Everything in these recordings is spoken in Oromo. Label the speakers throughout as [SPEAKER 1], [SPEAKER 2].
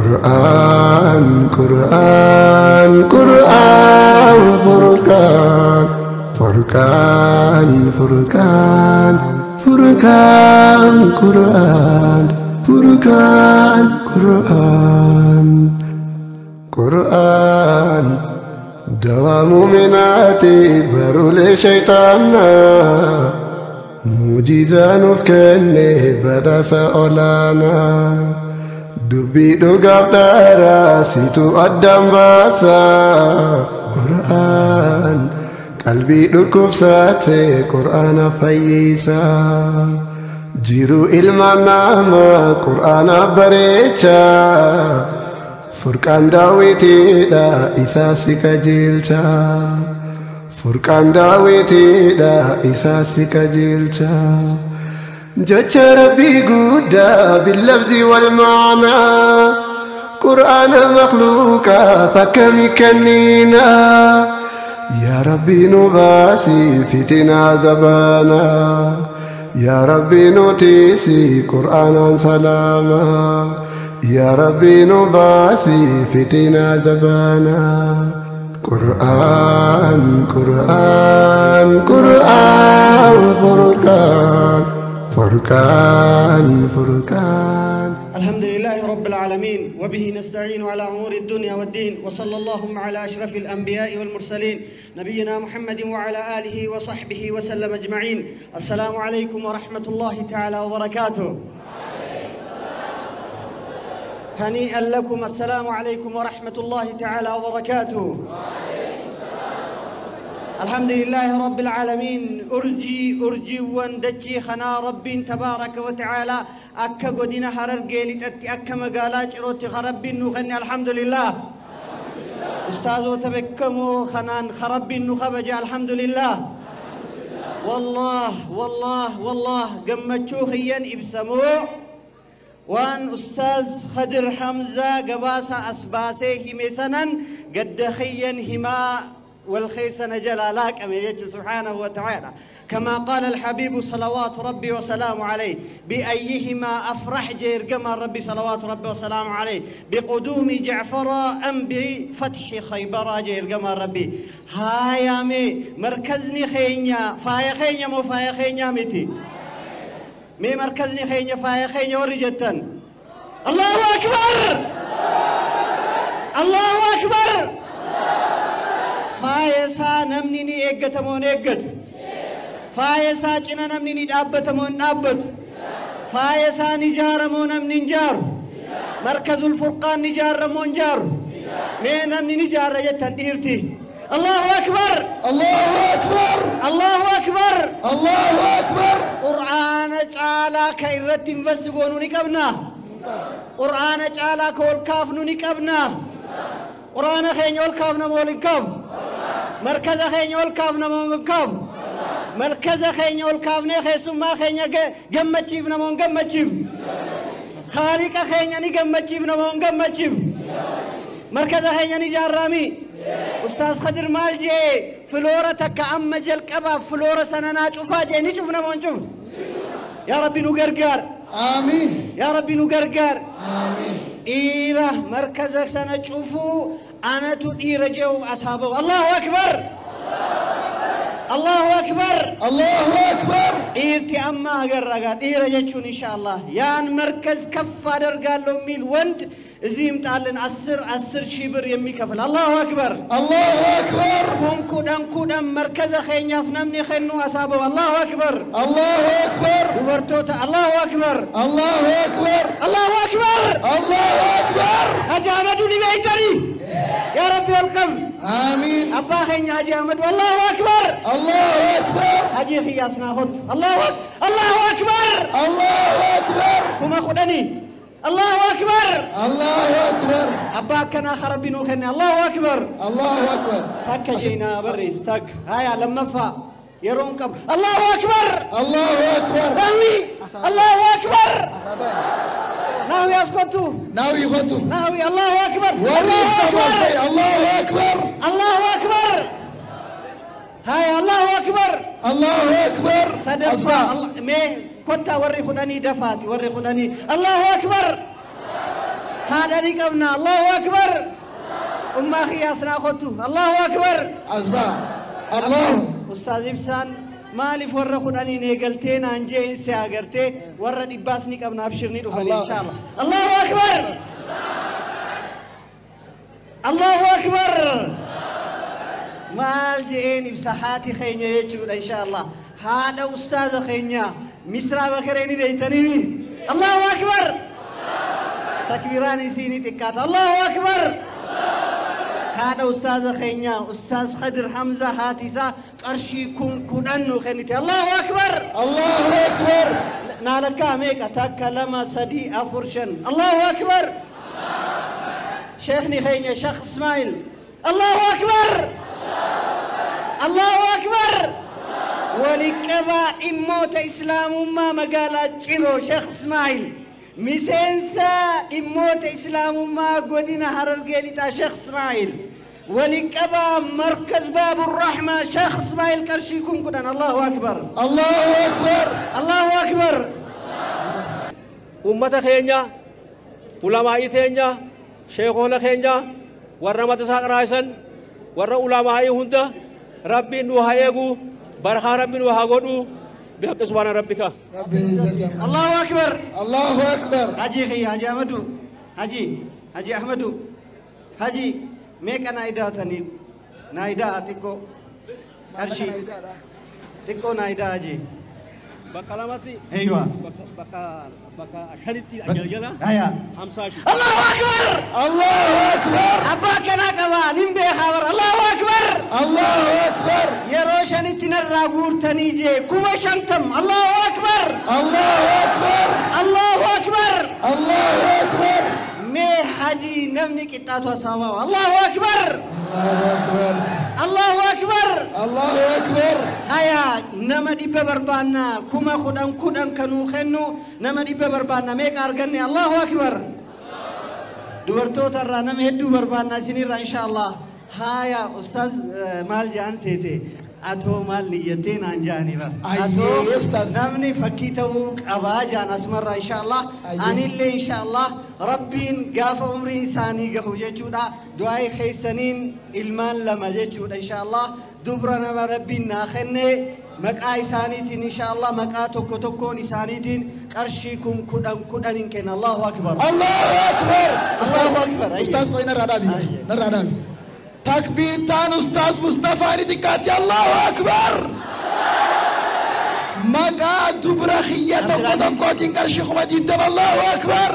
[SPEAKER 1] Qur'aan Qur'aan Qur'aan Furqaan Furqaan Furqaan Furqaan Qur'aan Furqaan Qur'aan Qur'aan dawaa mu'minaati baruulee shayxaanaa muujizaa nuuf kenne badhaasa olaanaa dubbii dhugaaf dhaaraa situ addaan baasaa Qur'aan qalbii dhukkubsaate Qur'aana fayyisaa jiruu ilma namaa Qur'aana bareechaa Furqaan daawwitiidha isaa si qajeelcha Furqaan daawwitiidha isaa si qajeelcha Jecha Rabbii guddaa billafzi wal maanaa Qur'aana makhluuqaaf akkamii kennina Yaa Rabbi nu baasi fitinaa zabanaa Yaa Rabbi nu tiisi Qur'aanaan salaamaa يا ربي نباسي فتنا زبانا قرآن قرآن قرآن فرقان فرقان فرقان.
[SPEAKER 2] الحمد لله رب العالمين وبه نستعين على أمور الدنيا والدين، وصلى اللهم على أشرف الأنبياء والمرسلين نبينا محمد وعلى آله وصحبه وسلم أجمعين. السلام عليكم ورحمة الله تعالى وبركاته. هنيئا لكم. السلام عليكم ورحمة الله تعالى وبركاته. الحمد لله رب العالمين. أرجي أرجي واندجي خنا رب تبارك وتعالى أكا قدنا هررقي لتأتي أكا مقالات روتي خرب نغني. الحمد لله. أستاذ وتبكمو خنان خرب نخبج. الحمد لله. والله والله والله قمتشو خيا إبسمو وان أستاذ خضر حمزة قباسة أسباسي هميسنا قد خيا هما والخيسن جلالاك أميجت سبحانه وتعالى، كما قال الحبيب صلوات ربي وسلامه عليه: بأيهما أفرح جير قمر ربي صلوات ربي وسلامه عليه، بقدوم جعفر أم بفتح خيبر جير قمر ربي. هاي مي مركزني خينيا فايا خينيا مو فايا خينيا متي مي مركزني خينيا فايا خينيا ورجتن. الله أكبر الله أكبر. Faaya isaa namni ni eeggatamoo hin eeggatu? Faaya isaa cina namni ni dhaabbatamoo hin dhaabbatu? Faaya isaa ni ijaaramoo namni hin ijaaru? Markazul Furqaan ni ijaaramoo hin ijaaru? Mee namni ni ijaara jettan dhiirti. Allahu Akbar!
[SPEAKER 3] Allahu Akbar!
[SPEAKER 2] Allahu Akbar!
[SPEAKER 3] Allahu Akbar!
[SPEAKER 2] Qur'aana caalaa ka irratti investi goonuu ni qabna. Qur'aana caalaa ka ol kaafnu ni qabna. Qur'aana keenya ol kaafna moo ol hin kaafnu? مركز خيني والكافنا مون كاف مركز خيني والكافنا خيسما خيني جمتشيفنا مون جمتشيف خالق خيني ني جمتشيفنا مون جمتشيف مركز خيني ني جارامي أستاذ خضر مالجي فلورة تك أم جل كبا فلورة سنة نشوفها جي نشوفنا مون شوف. يا ربي نقرقر.
[SPEAKER 3] آمين.
[SPEAKER 2] يا ربي نقرقر.
[SPEAKER 3] آمين.
[SPEAKER 2] إيره مركز سنة شوفوا أنا تدير جو أصحابه. الله أكبر الله أكبر
[SPEAKER 3] الله أكبر.
[SPEAKER 2] إيرتي أما أقرقات إيرة جتشون إن شاء الله يان مركز كفا درقال لأمي الوند زيم تعلن عسر عسر شبر يمي كفل. الله أكبر
[SPEAKER 3] الله أكبر.
[SPEAKER 2] كون كودن كودن مركز خين يفنمني خينو أصحابه. الله أكبر
[SPEAKER 3] الله أكبر.
[SPEAKER 2] دوبرتوتا. الله أكبر
[SPEAKER 3] الله أكبر
[SPEAKER 2] الله أكبر
[SPEAKER 3] الله أكبر.
[SPEAKER 2] حاج أحمد بيتري يا ربي والقم.
[SPEAKER 3] آمين.
[SPEAKER 2] أبا خين حاج أحمد. والله أكبر
[SPEAKER 3] الله أكبر.
[SPEAKER 2] حاجي خياسنا خد. الله الله أكبر
[SPEAKER 3] الله أكبر.
[SPEAKER 2] كما خدني. الله أكبر
[SPEAKER 3] الله أكبر.
[SPEAKER 2] أبا كنا خربي نوخنا. الله أكبر
[SPEAKER 3] الله أكبر.
[SPEAKER 2] تك جينا بريس تك هيا لما فا يرون قبل. الله أكبر
[SPEAKER 3] الله أكبر.
[SPEAKER 2] ناوي الله أكبر. ناوي أسكتوا
[SPEAKER 3] ناوي خطو
[SPEAKER 2] ناوي. الله أكبر الله أكبر
[SPEAKER 3] الله أكبر
[SPEAKER 2] الله أكبر. هاي الله أكبر
[SPEAKER 3] الله أكبر.
[SPEAKER 2] صدق الله مي كنت أوري خدني دفاتي وري خدني. الله أكبر. Haadha ni qabna. Allahu akbar. Ummaa kiyyaas naa kottu. Allahu akbar.
[SPEAKER 3] Asbaa. Allahu.
[SPEAKER 2] Ustaaz Ibsaan maaliif warra kudhaniin eegaltee naan jee si agartee warra dhibbaas ni qabna abshir ni dhufani inshaallah. Allahu akbar. Allahu akbar. Maal je'een ibsa haati keenya jechuudha inshaallah. Haadha ustaaza keenya Misraa Bakaree ni beeytaniimi. Allahu akbar. Takbiiraan isiinii xiqqaata. Allahu akbar. Haadha ustaaza keenya Ustaaz Khadir Hamza haati isaa qarshii 10,000 nuu kennite. Allahu akbar.
[SPEAKER 3] Allahu akbar.
[SPEAKER 2] Naa lakkaa meeqa? 1 2 3 4 5. Allahu akbar. Sheekhni keenya Sheekh Ismail. Allahu akbar. Allahu akbar. Waliqabaa dhimmoota islaamummaa magaalaa Ciroo Sheekh Ismail. Miseensa dhimmoota islaamummaa godina Harargee Lixaa Sheekh Ismail. Waliqabaa markaz Baaburrahmaa Sheekh Ismail qarshii 10,000. Allahu akbar.
[SPEAKER 3] Allahu akbar.
[SPEAKER 2] Allahu akbar.
[SPEAKER 4] Uummata keenya, ulamaa'ii teenya, sheekoola keenya, warra mata isaa qaraasan, warra ulamaa'ii hunda Rabbiin nu haa eegu, barakaa Rabbiin nu haa godhu, bihaqqi subhaana rabbika.
[SPEAKER 3] Rabbiin izzati.
[SPEAKER 2] Allahu akbar.
[SPEAKER 3] Allahu akbar.
[SPEAKER 2] Haji kiyya Haji Ahmadu. Haji Haji Ahmadu. Haji meeqa naa idaatanii? Naa idaa xiqqoo. Qarshii xiqqoo naa idaa Haji.
[SPEAKER 4] Bakka lamatti.
[SPEAKER 2] Eeywa.
[SPEAKER 4] Bakka shanitti jalgala.
[SPEAKER 2] Haya.
[SPEAKER 4] 55.
[SPEAKER 2] Allahu akbar.
[SPEAKER 3] Allahu akbar.
[SPEAKER 2] Abbaa akkanaa qabaa nin beekaa bara. Allahu akbar.
[SPEAKER 3] Allahu akbar.
[SPEAKER 2] Yeroo shanitti narraa guurtanii jee 50,000. Allahu akbar.
[SPEAKER 3] Allahu akbar.
[SPEAKER 2] Allahu akbar.
[SPEAKER 3] Allahu akbar.
[SPEAKER 2] Mee Haji namni qixxaatu hasaawaa. Allahu akbar.
[SPEAKER 3] Allahu akbar.
[SPEAKER 2] Allahu akbar.
[SPEAKER 3] Allahu akbar.
[SPEAKER 2] Haya nama dhibba barbaanna 10,000 10,000 kanuu kennu nama dhibba barbaanna meeqa arganne? Allahu akbar. Dubartoota irraa nama hedduu barbaanna isinirraa inshaallah. Haya ustaaz maal jedhan seete? Atoo maal niyyattee naan jedhanii bar.
[SPEAKER 3] Ayyee ustaaz.
[SPEAKER 2] Namni fakkii ta'uu qabaa jedhan asumarraa inshaallah. Anillee inshaallah Rabbiin gaafa umriin isaanii gahu jechuudha. Du'aa keessaniin ilmaan lama jechuudha inshaallah. Dubra nama Rabbiin naa kenne maqaa isaaniitiin inshaallah maqaa tokko tokkoon isaaniitiin qarshii 10,000 10,000 hin kenna. Allahu akbar.
[SPEAKER 3] Allahu akbar.
[SPEAKER 2] Allahu akbar.
[SPEAKER 3] Ustaaz qoy narraa dhaabi. Narraa dhaabi. Takbiirtaan Ustaaz Mustafaa ni xiqqaatti. Allahu akbar. Maqaa dubra kiyya tokko tokkootiin qarshii 20,000. Allahu akbar.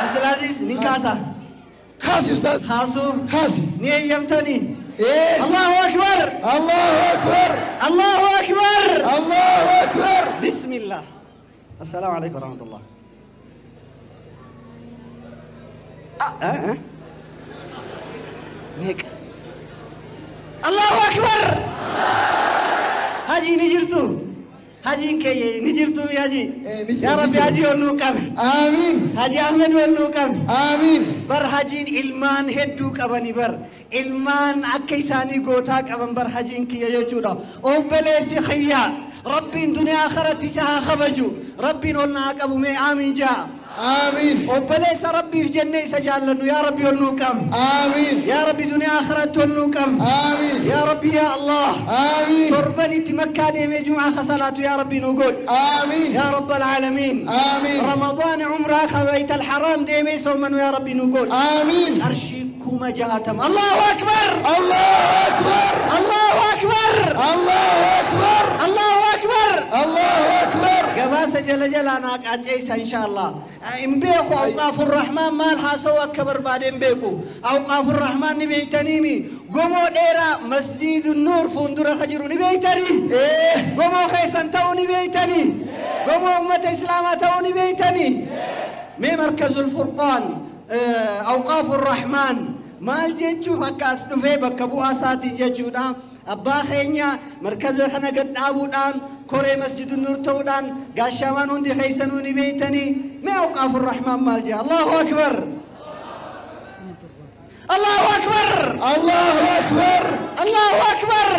[SPEAKER 2] Abdulaziz ni kaasa.
[SPEAKER 3] Kaasi Ustaaz.
[SPEAKER 2] Kaasuu.
[SPEAKER 3] Kaasi.
[SPEAKER 2] Ni eeyyamtanii.
[SPEAKER 3] Ee.
[SPEAKER 2] Allahu akbar.
[SPEAKER 3] Allahu akbar.
[SPEAKER 2] Allahu akbar.
[SPEAKER 3] Allahu akbar.
[SPEAKER 2] Bismillah. Assalaamu alaykum warahmatullah. Meeqa? Allahu akbar. Haji ni jirtu. Hajiin keeyye ni jirtu Haji. Yaa Rabbi Haji ol nuu qabe.
[SPEAKER 3] Amiin.
[SPEAKER 2] Haji Ahmed ol nuu qabe.
[SPEAKER 3] Amiin.
[SPEAKER 2] Bar hajiin ilmaan hedduu qabani bar. Ilmaan akka isaanii gootaa qaban bar hajiin kiyya jechuudha. Obboleessi kiyya. Rabbiin duniyaa akhiratti isa haa kabaju. Rabbiin ol naa qabu mee amiin jaa.
[SPEAKER 3] Amiin.
[SPEAKER 2] Obboleessa Rabbiif jennee isa jaallannu yaa Rabbi ol nuu qabu.
[SPEAKER 3] Amiin.
[SPEAKER 2] Yaa Rabbi duniyaa akhiratti ol nuu qabu.
[SPEAKER 3] Amiin.
[SPEAKER 2] Yaa Rabbi yaa Allah.
[SPEAKER 3] Amiin.
[SPEAKER 2] Torbanitti Makkaa deemee Jum'aa kasalaatu yaa Rabbi nuu godhi.
[SPEAKER 3] Amiin.
[SPEAKER 2] Yaa Rabbal Aalamiin.
[SPEAKER 3] Amiin.
[SPEAKER 2] Ramadaan umraa ka Bayt al-Haraam deemee soomanu yaa Rabbi nuu godhi.
[SPEAKER 3] Amiin.
[SPEAKER 2] Qarshii 60,000. Allahu akbar.
[SPEAKER 3] Allahu akbar.
[SPEAKER 2] Allahu akbar.
[SPEAKER 3] Allahu akbar.
[SPEAKER 2] Allahu akbar.
[SPEAKER 3] Allahu akbar.
[SPEAKER 2] Gabaasa jala jalaa naa qaaceessa inshaallah. Hin beeku awqaafu rahmaan maal haasa'u akka barbaade hin beeku. Awqaafu rahmaan ni beeytaniimi. Gomoo dheeraa masjiidu nuur fuuldura ka jiru ni beeytanii. Gomoo keessan ta'uu ni beeytanii. Gomoo uummata islaamaa ta'uu ni beeytanii. Mee markazul furqaan awqaafu rahmaan maal jechuuf akka as dhufee bakka bu'aa isaatiin jechuudha. Abbaa keenya markaza kana gad dhaabuudhaan koree masjidu nuur ta'uudhaan gaashamaan hundi keessanuu ni beeytanii. Mee awqaafu rahmaan maal jedha? Allahu akbar. Allahu akbar.
[SPEAKER 3] Allahu akbar.
[SPEAKER 2] Allahu akbar.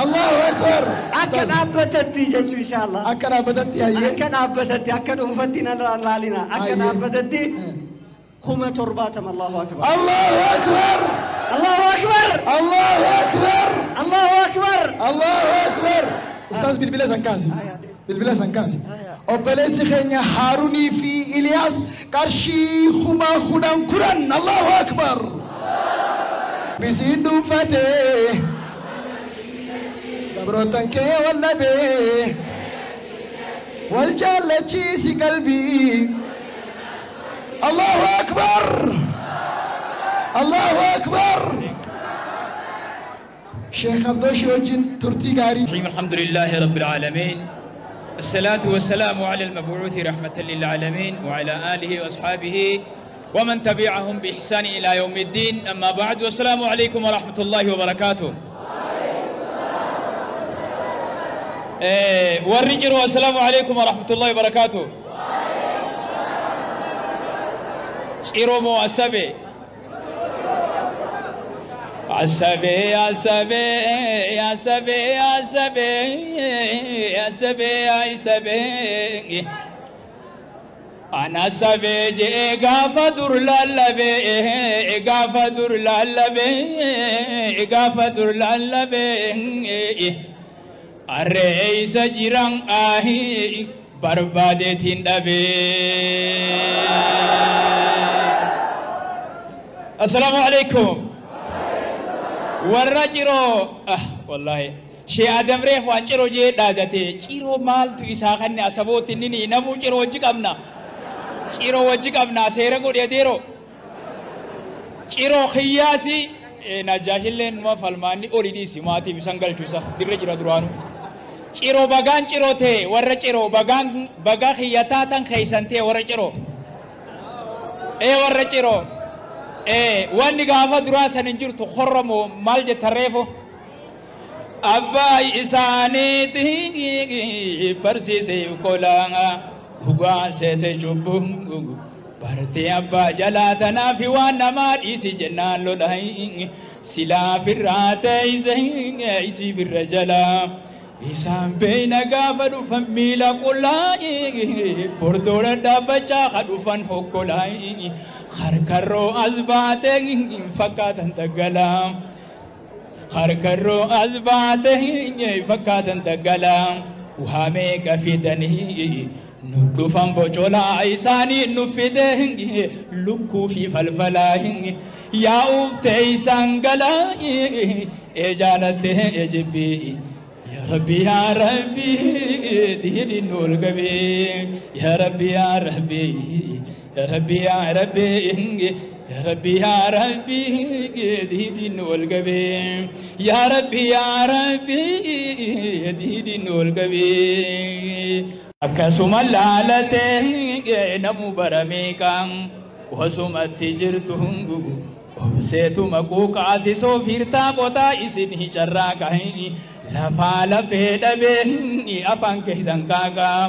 [SPEAKER 3] Allahu akbar.
[SPEAKER 2] Akka dhaabbatatti jechuu inshaallah.
[SPEAKER 3] Akka dhaabbatatti hayyee.
[SPEAKER 2] Akka dhaabbatatti akka dhuunfatti na laalina. Akka dhaabbatatti 70,000. Allahu akbar.
[SPEAKER 3] Allahu akbar.
[SPEAKER 2] Allahu akbar.
[SPEAKER 3] Allahu akbar.
[SPEAKER 2] Allahu akbar.
[SPEAKER 3] Allahu akbar. Ustaaz bilbila san kaasi. Bilbila san kaasi. Obboleessi keenya Haarunii fi Iliyaas qarshii 10,010,000. Allahu akbar. Bisiin dhuunfatee gabrootan kee wallabee wal jaallachiisi qalbii. Allahu akbar. Allahu akbar. Sheekh Abdooshi wajjin turtii gaarii.
[SPEAKER 5] الحمد لله رب العالمين، الصلاة والسلام على المبعوث رحمة للعالمين وعلى آله وأصحابه ومن تبعهم بإحسان إلى يوم الدين. أما بعد، والسلام عليكم ورحمة الله وبركاته. والرجل، والسلام عليكم ورحمة الله وبركاته. إيرومو أسبي عسبي عسبي عسبي عسبي عسبي عسبي أنا سبي جي غافدر للبي غافدر للبي غافدر للبي الرئيس جيران آهي بربادتين دبي. السلام عليكم. warra Ciroo wallahi shee Adam reef waan Ciroo jee dhaadate Ciroo maaltu isaa kanne asabooti nini namuu Ciroo wajji qabna Ciroo wajji qabna seera godhateero Ciroo kiyyaasi Najaashillee numa falmaanni oli dhiisi maatiif isan galchu isa dirre jira duraanu Ciroo bagaan Ciroo ta'e warra Ciroo bagaan bagaa kiyyataa tan keeysan ta'e warra Ciroo warra Ciroo wanni gaafa duraa san hin jirtu horromo maal jetta reefo abbaa isaaniitti barsiiseef qolaa dhugaa seete cubbuu bartee abbaa jalaa tanaaf waan namaa dhiisi jennaan lola silaa firraa teeyse isii firra jalaa isaan beeyna gaafa dhufan miila qullaa bordoora dhaabbachaa ka dhufan hokkolaa harkarroo as baatee fakkaatan daggalaa harkarroo as baatee fakkaatan daggalaa waa meeqa fidanii nu dhufan bocolaa isaanii nu fide lukkuu fi falfalaa yaa'uuf ta'e isaan galaa ee jaalattee ee jibbii. يا ربي يا ربي ديني نور قبي يا ربي يا ربي يا ربي يا ربي يا ربي يا ربي ديني نور قبي يا ربي يا ربي ديني نور قبي أكسم اللالتين نمو برميكا وسمت تجرتهم obseetuma quuqaasisoo fiirtaa qotaa isin hicarraa kahin lafaa lafee dhabee afaan keessan kaakaa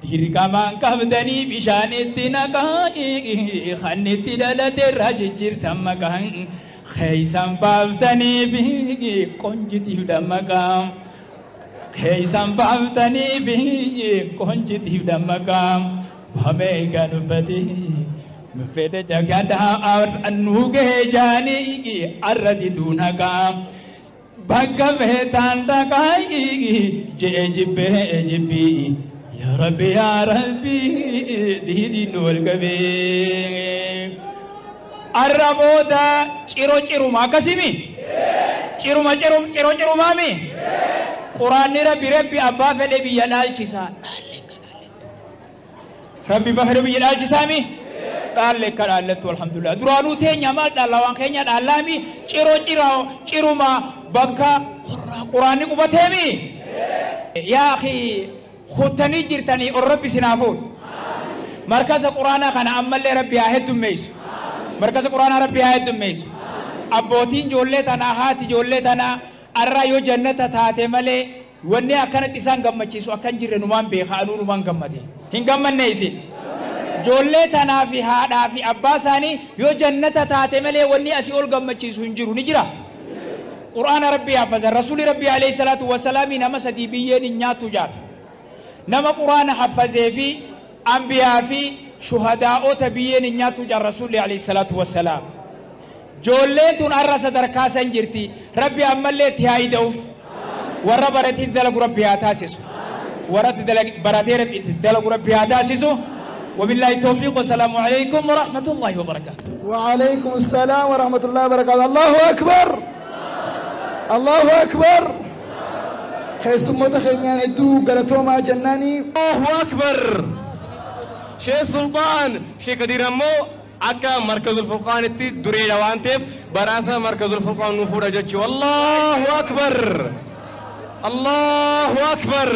[SPEAKER 5] dirqamaan qabdanii bishaan itti naqaa kan itti dhalate irraa jijjiirtan maqaa keessan baaftanii fi qonjitiif dammaqaa keessan baaftanii fi qonjitiif dammaqaa bamee kan uffatee fedhe jagadhaa nu gahee jaanii arrati tuunaqaa bakka feetaan dhaqaa jee jibbee jibbii yaa rabbi yaa rabbi diidii nu wal qabee. Arra booda ciroo ciruma akkasimi ciruma ciroo cirumaami quraanni rabbi rabbi abbaa fedhe biyya dhaalchisaa rabbi abbaa fedhe biyya dhaalchisaami. Dhaalle akka dhaallattu alhamdulillah duraanuu teenya maal dhaalla waan keenya dhaallaami ciroo ciroo ciruma bakka quraanni qubateemi yaa akhi kuttanii jirtanii ol rabbi sinaafuun markaza quraanaa kana ammallee rabbi haa heddummeessu markaza quraanaa rabbi haa heddummeessu abbootiin ijoollee tanaa haati ijoollee tanaa arraa yoo jannata taate malee wanni akkanatti isaan gammachiisu akkan jirre numaan beeka anuu numaan gammade hin gammanne isin. Ijoollee tanaa fi haadhaa fi abbaa isaanii yoo jannata taate malee wanni asii ol gammachiisu hin jiru ni jira. Quraana rabbii hafazan rasuulli rabbii alayhi salaatu wasalaamii nama sadii biyyeen hin nyaattu jaal. Nama quraana hafazee fi ambiyaa fi Shuhadaa'ota biyyeen hin nyaattu jaan Rasuulli alayhi salaatu wassalaam. Joolleen tun arra sadarkaa san jirti. Rabbi ammallee itti haa ida'uuf. Warra baratee dalagu Rabbi haa taasisu. Warra baratee Rabbi itti dalagu Rabbi haa taasisu. وبالله التوفيق والسلام عليكم ورحمة الله وبركاته.
[SPEAKER 3] وعليكم السلام ورحمة الله وبركاته. الله أكبر الله أكبر. خيسموتا خينيان ادو غلطوما جناني.
[SPEAKER 6] الله أكبر. شيخ سلطان شيخ كدير أمو أكا مركز الفرقان التي دريدا وانتف براسة مركز الفرقان نفورة جتشي. الله أكبر الله أكبر.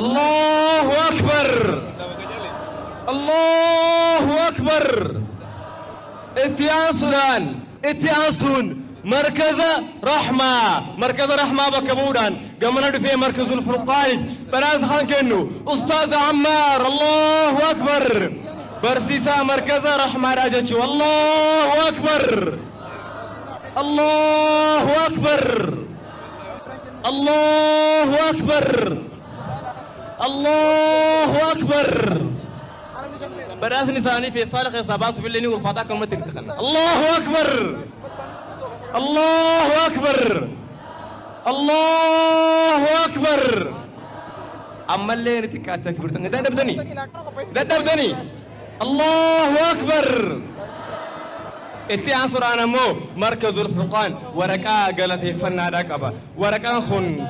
[SPEAKER 6] الله أكبر الله أكبر. اتيان اتيانسون مركز رحمة مركز رحمة بكبودان قمنا في مركز الفرقان براز خان كنو أستاذ عمار. الله أكبر. برسيسا مركز رحمة راجتش. الله أكبر الله أكبر الله أكبر الله أكبر. براس نساني في صالح إصابات في الليل والفاتحة كم تنتقل. الله أكبر الله أكبر الله أكبر. أما اللي نتكاتك كبرتني ده نبدني ده نبدني. الله أكبر. اتي عنصر أنا مو مركز الفرقان ورقة قالت فنا راكبة ورقة خن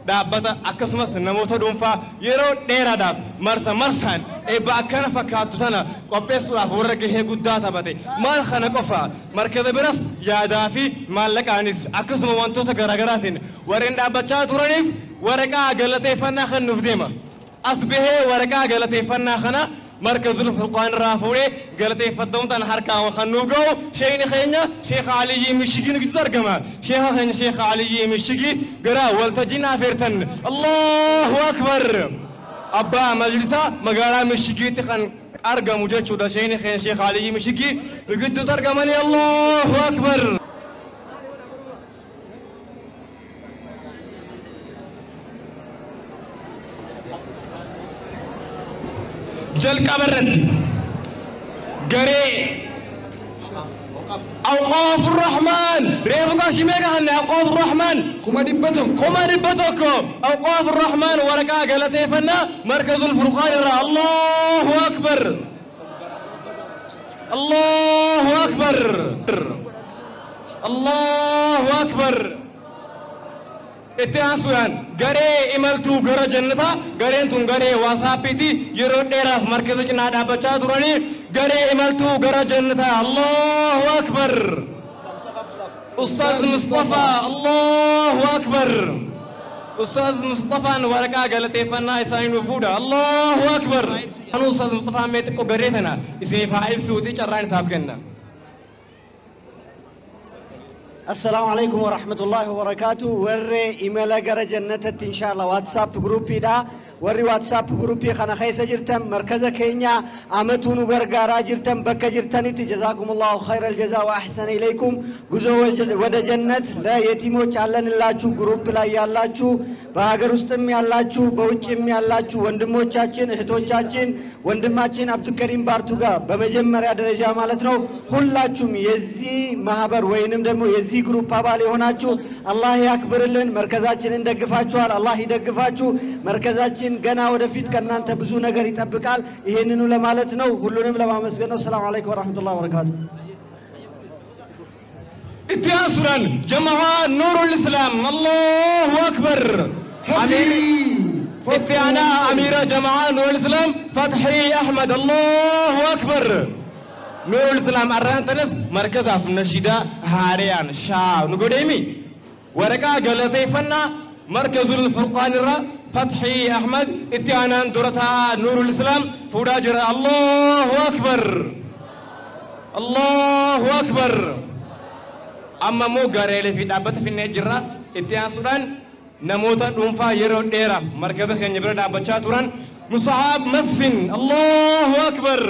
[SPEAKER 6] دابتا أكسمس نموت دونفا يرو ديرا داب مرسا مرسان إبا كان فكاتو تنا قبيسو ورقة هي قداتا باتي مال خنا قفا مركز برس يا دافي مال لك أنيس أكسم وانتو تغرغراتين ورين دابتا تورانيف ورقة قالت فنا خن نفديما أصبه ورقة قالت فنا خنا مركز الفرقان رافوري قالت فدوم تن حركة وخنوقو شيء خينا شيخ علي مشيجي نقدر كما شيخ خينا شيخ علي مشيجي قرا والتجينا فيرتن. الله أكبر. أبا مجلسة مقالة مشيجي تخن أرجع مجد شو ده شيء خينا شيخ علي مشيجي نقدر ترجمني. الله أكبر. jalqabarratti garee أوقاف الرحمن reefu qarshii meeqa hanne أوقاف الرحمن 100,000 أوقاف الرحمن waraqaa galateeffannaa مركز الفرقان irraa. الله أكبر الله أكبر الله أكبر. Itti aansuudhaan garee imaltuu gara jannataa gareen tun garee waasaappiiti yeroo dheeraaf markaza cinaa dhaabbachaa turanii garee imaltuu gara jannataa. Allahu akbar. Ustaaz Mustafaa. Allahu akbar. Ustaaz Mustafaan waraqaa galateeffannaa isaanii nuuf fuudha. Allahu akbar. Anu Ustaaz Mustafaa mee xiqqoo garee tana isiniif haa ibsuuti carraan isaaf kenna.
[SPEAKER 2] السلام عليكم ورحمة الله وبركاته. وري إيميل جرى جنة إن شاء الله واتساب جروبي دا وري واتساب جروبي خنا خيس جرتم مركز كينيا أمتونو غرغارا جرتم بك جرتني جزاكم الله خير الجزاء وأحسن إليكم. جزء ودا جنة لا يتيمو تعلن الله شو جروب لا يالله شو بهاجر استم يالله شو بوجم يالله شو وندمو تشاتين هتو تشاتين وندماتين عبد الكريم بارتوغا بمجمع درجة مالتنا هلا شو يزي مهبر وينم دمو يزي ግሩፕ አባል የሆናችሁ አላህ ያክብርልን። መርከዛችንን ደግፋችኋል፣ አላህ ይደግፋችሁ። መርከዛችን ገና ወደፊት ከእናንተ ብዙ ነገር ይጠብቃል። ይሄንኑ ለማለት ነው፣ ሁሉንም ለማመስገን ነው። ሰላም አለይኩም ወራህመቱላሂ ወበረካቱ።
[SPEAKER 6] اتياسرا جماعة نور الإسلام. الله أكبر. اتيانا أميرة جماعة نور الإسلام فتحي أحمد. الله أكبر. نور الإسلام أران تنس مركز في النشيدة هاريان شاو نقوليمي ورقة قالتي فنا مركز الفرقان الرا فتحي أحمد اتيانا درتها نور الإسلام فوراجر. الله أكبر الله أكبر. أما مو غاريلي في دابت في النجرة اتيان سودان نموت دونفا يرو ديرا مركز خنجبر دابتشا توران مصعب مسفن. الله أكبر.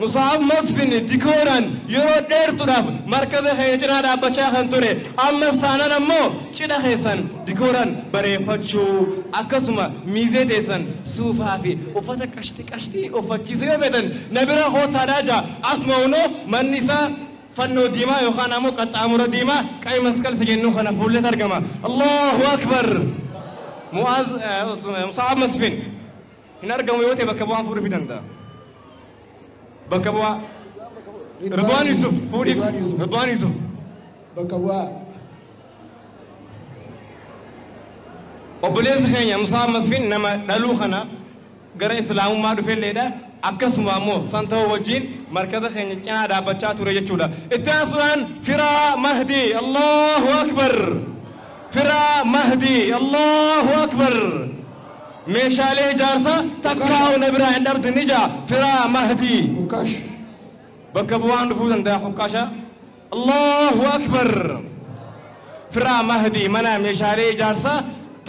[SPEAKER 6] Musaab Masfin dikooraan yeroo dheertuudhaaf markaza keenya cinaa dhaabbachaa kan ture ammas taanaan ammoo cidha keessan dikooraan bareeffachuu akkasuma miizee teessan suufaa fi uffata qashti qashtii uffachiisuu yoo feetan na bira hootaadhaa jaa asuma unoo manni isaa fannoo diimaa yookaan ammoo qaxxaamura diimaa qayi masqal isa jennu kana fuulletti argama. Allahu akbar. Mu'aaz Musaab Masfin hin argamu yoo ta'e bakka bu'aan fuudhuu fi danda'a. Bakka bu'aa Ridwaan Yusuf fuudhiif Ridwaan Yusuf.
[SPEAKER 3] Bakka bu'aa.
[SPEAKER 6] Obboleessi keenya Musaab Masfin nama dhaluu kana gara islaamummaa dhufelleedha. Akkasuma ammoo san ta'uu wajjin markaza keenya cinaa dhaabbachaa ture jechuudha. Itti aansuudhaan Firaa Mahdii Allahu Akbar. Firaa Mahdii Allahu Akbar. Meeshaalee ijaarsaa takkaa'u na biraa hin dhabdu ni jaa Firaa Mahdii.
[SPEAKER 3] Hukkaash.
[SPEAKER 6] Bakka bu'aan dhufuu danda'a hukkaasha. Allahu Akbar. Firaa Mahdii mana meeshaalee ijaarsaa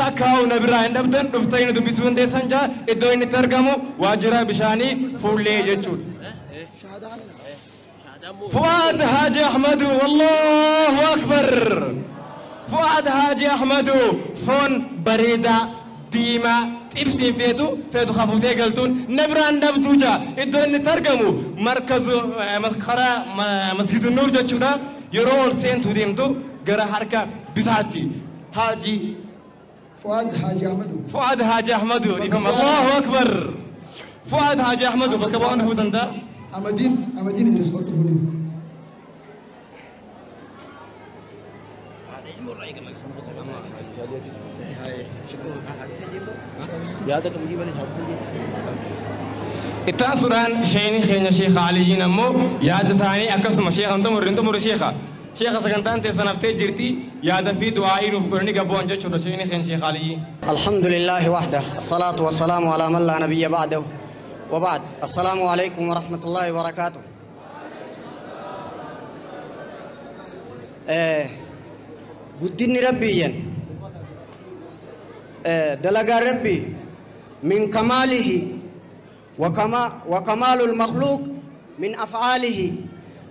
[SPEAKER 6] takkaa'u na biraa hin dhabdan dhuftanii dubbisuu dandeessan jaa iddoo inni itti argamu waajjira bishaanii fuullee jechuudha. Fu'aad Haaji Ahmadu Allahu Akbar. Fu'aad Haaji Ahmadu foon bareedaa diimaa xibsiin feetu feetu hafuutee galtuun na biraan dhabduu jaa iddoo inni itti argamu markazu karaa masgidu nuur jechuudha yeroo ol seentu deemtu gara harka bitaatti Haaji
[SPEAKER 3] Fu'aad Haaji Ahmadu.
[SPEAKER 6] Fu'aad Haaji Ahmadu Allahu Akbar. Fu'aad Haaji Ahmadu bakka bu'aan dhufuu danda'a.
[SPEAKER 3] Amadiin Amadiin Idris bakka fuudhee.
[SPEAKER 6] Itti aansuudhaan sheekni keenya Sheekh Aliyyiin ammoo yaada isaanii akkasuma sheekha hin xumurre hin xumurre sheekha. Sheekha sagantaan teessan haftee jirti yaada fi du'aa'ii nuuf godhanii gabbu'an jechuudha sheekni keenya Sheekh Aliyyiin.
[SPEAKER 2] الحمد لله وحده الصلاة والسلام على من لا نبي بعده وبعد السلام عليكم ورحمة الله وبركاته. قدني ربيا دلقا ربي من كماله وكمال المخلوق من أفعاله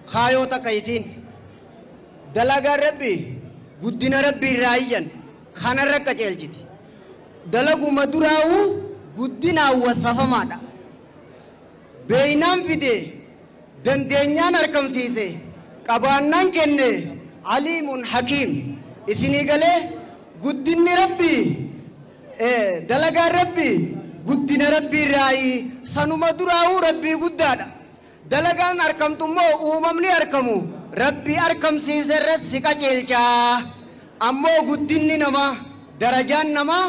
[SPEAKER 2] خايوتا كيسين دلقا ربي قدنا ربي رايا خانا ركا جلجتي دلقوا مدراو قدنا وصفمادا بينام فيدي دندنيان أركم سيسي قبانان كنه عليم حكيم إسني قاله قدني ربي دلقا ربي قدنا ربي راي سنما دراو ربي قدانا دلقان أركم تمو أممني أركمو ربي أركم سيسي رسكا جلجا أمو قدني نما درجان نما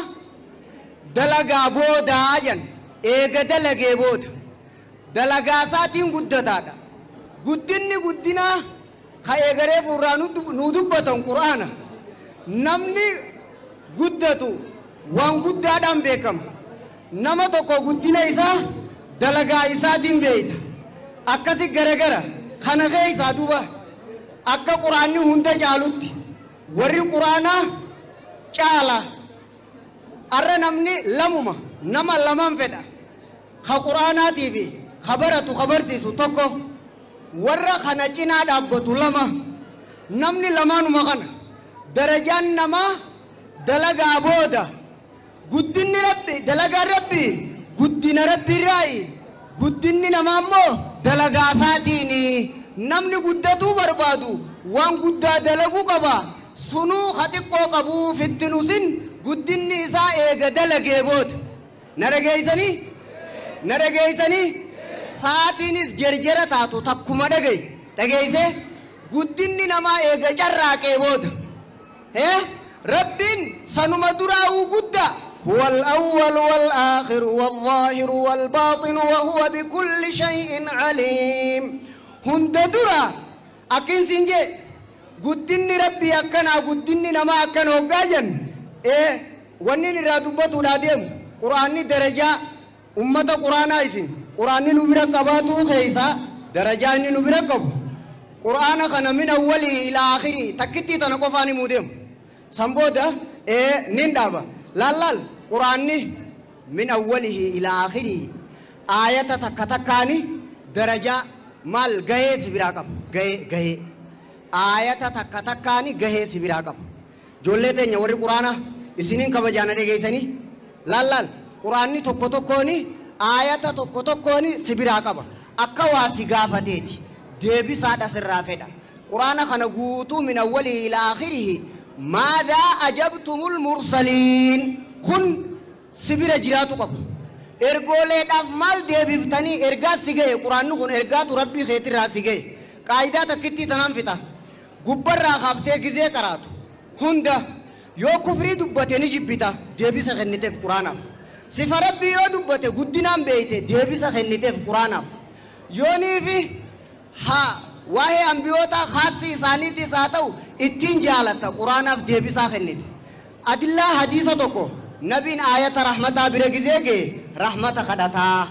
[SPEAKER 2] دلقا بودا آجن إيغا دلقا بودا دلقا ساتين قدتادا قدني قدنا خيغري فرا ندبتن قرآن نمني قدتو وان قدادان بكم نما توكو قدنا إسا دلقا إسا دين بيت أكاسي غرغرة خنغي إسا دوبا أكا قرآني هند جالوت وري قرآن چالا أرى نمني لمما نما لمن فدا خا قرآناتي في خبرتو خبر سيسو توكو warra kana cinaa dhaabbatu lama namni lamaanuma kana darajaan namaa dalagaa booda guddinni rabbi dalagaa rabbi guddina rabbi irraayi guddinni namaa immoo dalagaa isaatiini namni guddatuu barbaadu waan guddaa dalaguu qaba sunuu ha xiqqoo qabuu fittinusin guddinni isaa eega dalagee booda na dhageeysanii na dhageeysanii saatiinis jerjera taatu takkuma dhagaye dhageeyse guddinni namaa eega carraaqee booda rabbiin sanuma duraa'uu guddaa هو الأول والآخر والظاهر والباطن وهو بكل شيء عليم هند درا أكن سنجي قدني ربي أكنا قدني نما أكنا وقاجن إيه ونين رادبتو لاديم قرآني درجة أمة قرآن آيسين قرآن نبرا قباتو خيسا درجة نبرا قب قرآن خنا من أوله إلى آخره تكتي تنقفاني موديم سنبودا إيه نندابا لالال قرآن من أوله إلى آخره آية تكتكاني درجة Maal gahee si biraa qabu gahee gahee aayata takka takkaani gahee si biraa qabu. Ijoollee teenya warri quraana isiniin kabajaana dhageessanii laal laal quraanni tokko tokkooni aayata tokko tokkooni si biraa qaba. Akka waa si gaafateeti deebisaadha sirraa fedha. Quraana kana guutuu min awwalii ila aakhirihi maadaa ajabtumul mursaliin kun si bira jiraatu qabu. Ergooleedhaaf maal deebiftanii ergaa si ga'e quraanni kun ergaatu rabbii keetirraa si ga'e. Qaayidaa takkittii tanaan fixa. Gubbarraa kaaftee gizee qaraatu hunda yoo kufrii dubbate ni jibbita deebisa kenniteef quraanaaf. Sifa rabbii yoo dubbate guddinaan beeyte deebisa kenniteef quraanaaf. Yoonii fi haa waa'ee ambiyoota haassi isaaniitis haa ta'u ittiin jaalatta quraanaaf deebisaa kennite. Adillaa hadiisa tokko nabiin aayata rahmataa bira gizee ga'e rahmata kadhataa.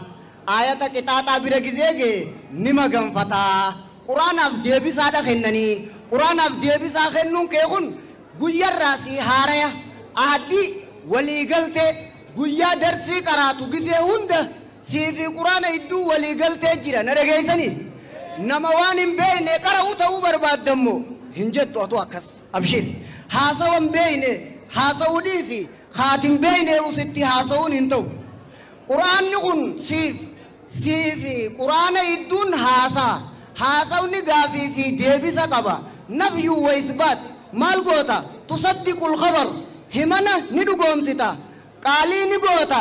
[SPEAKER 2] Aayata qixaaxaa bira gizee ga'e ni maganfataa. Quraanaaf deebisaadha kennanii quraanaaf deebisaa kennuun kee kun guyyarraa si haaraya addii waliigaltee guyyaa darsii qaraatu gizee hunda siifi quraana idduu waliigaltee jira na dhageessanii. Nama waan hin beekne qara'uu ta'uu barbaadammoo hin jettu atu akkas abshir. Haasawa hin beekne haasa'uu dhiisi haati hin beekne usitti haasa'uun hin ta'u. Quraanni kun siif siifi quraana idduun haasaa haasawni gaafii fi deebisa qaba. Nafyuu wa isbaat maal goota tusaddiqul khabar himana ni dhugoomsita qaalii ni goota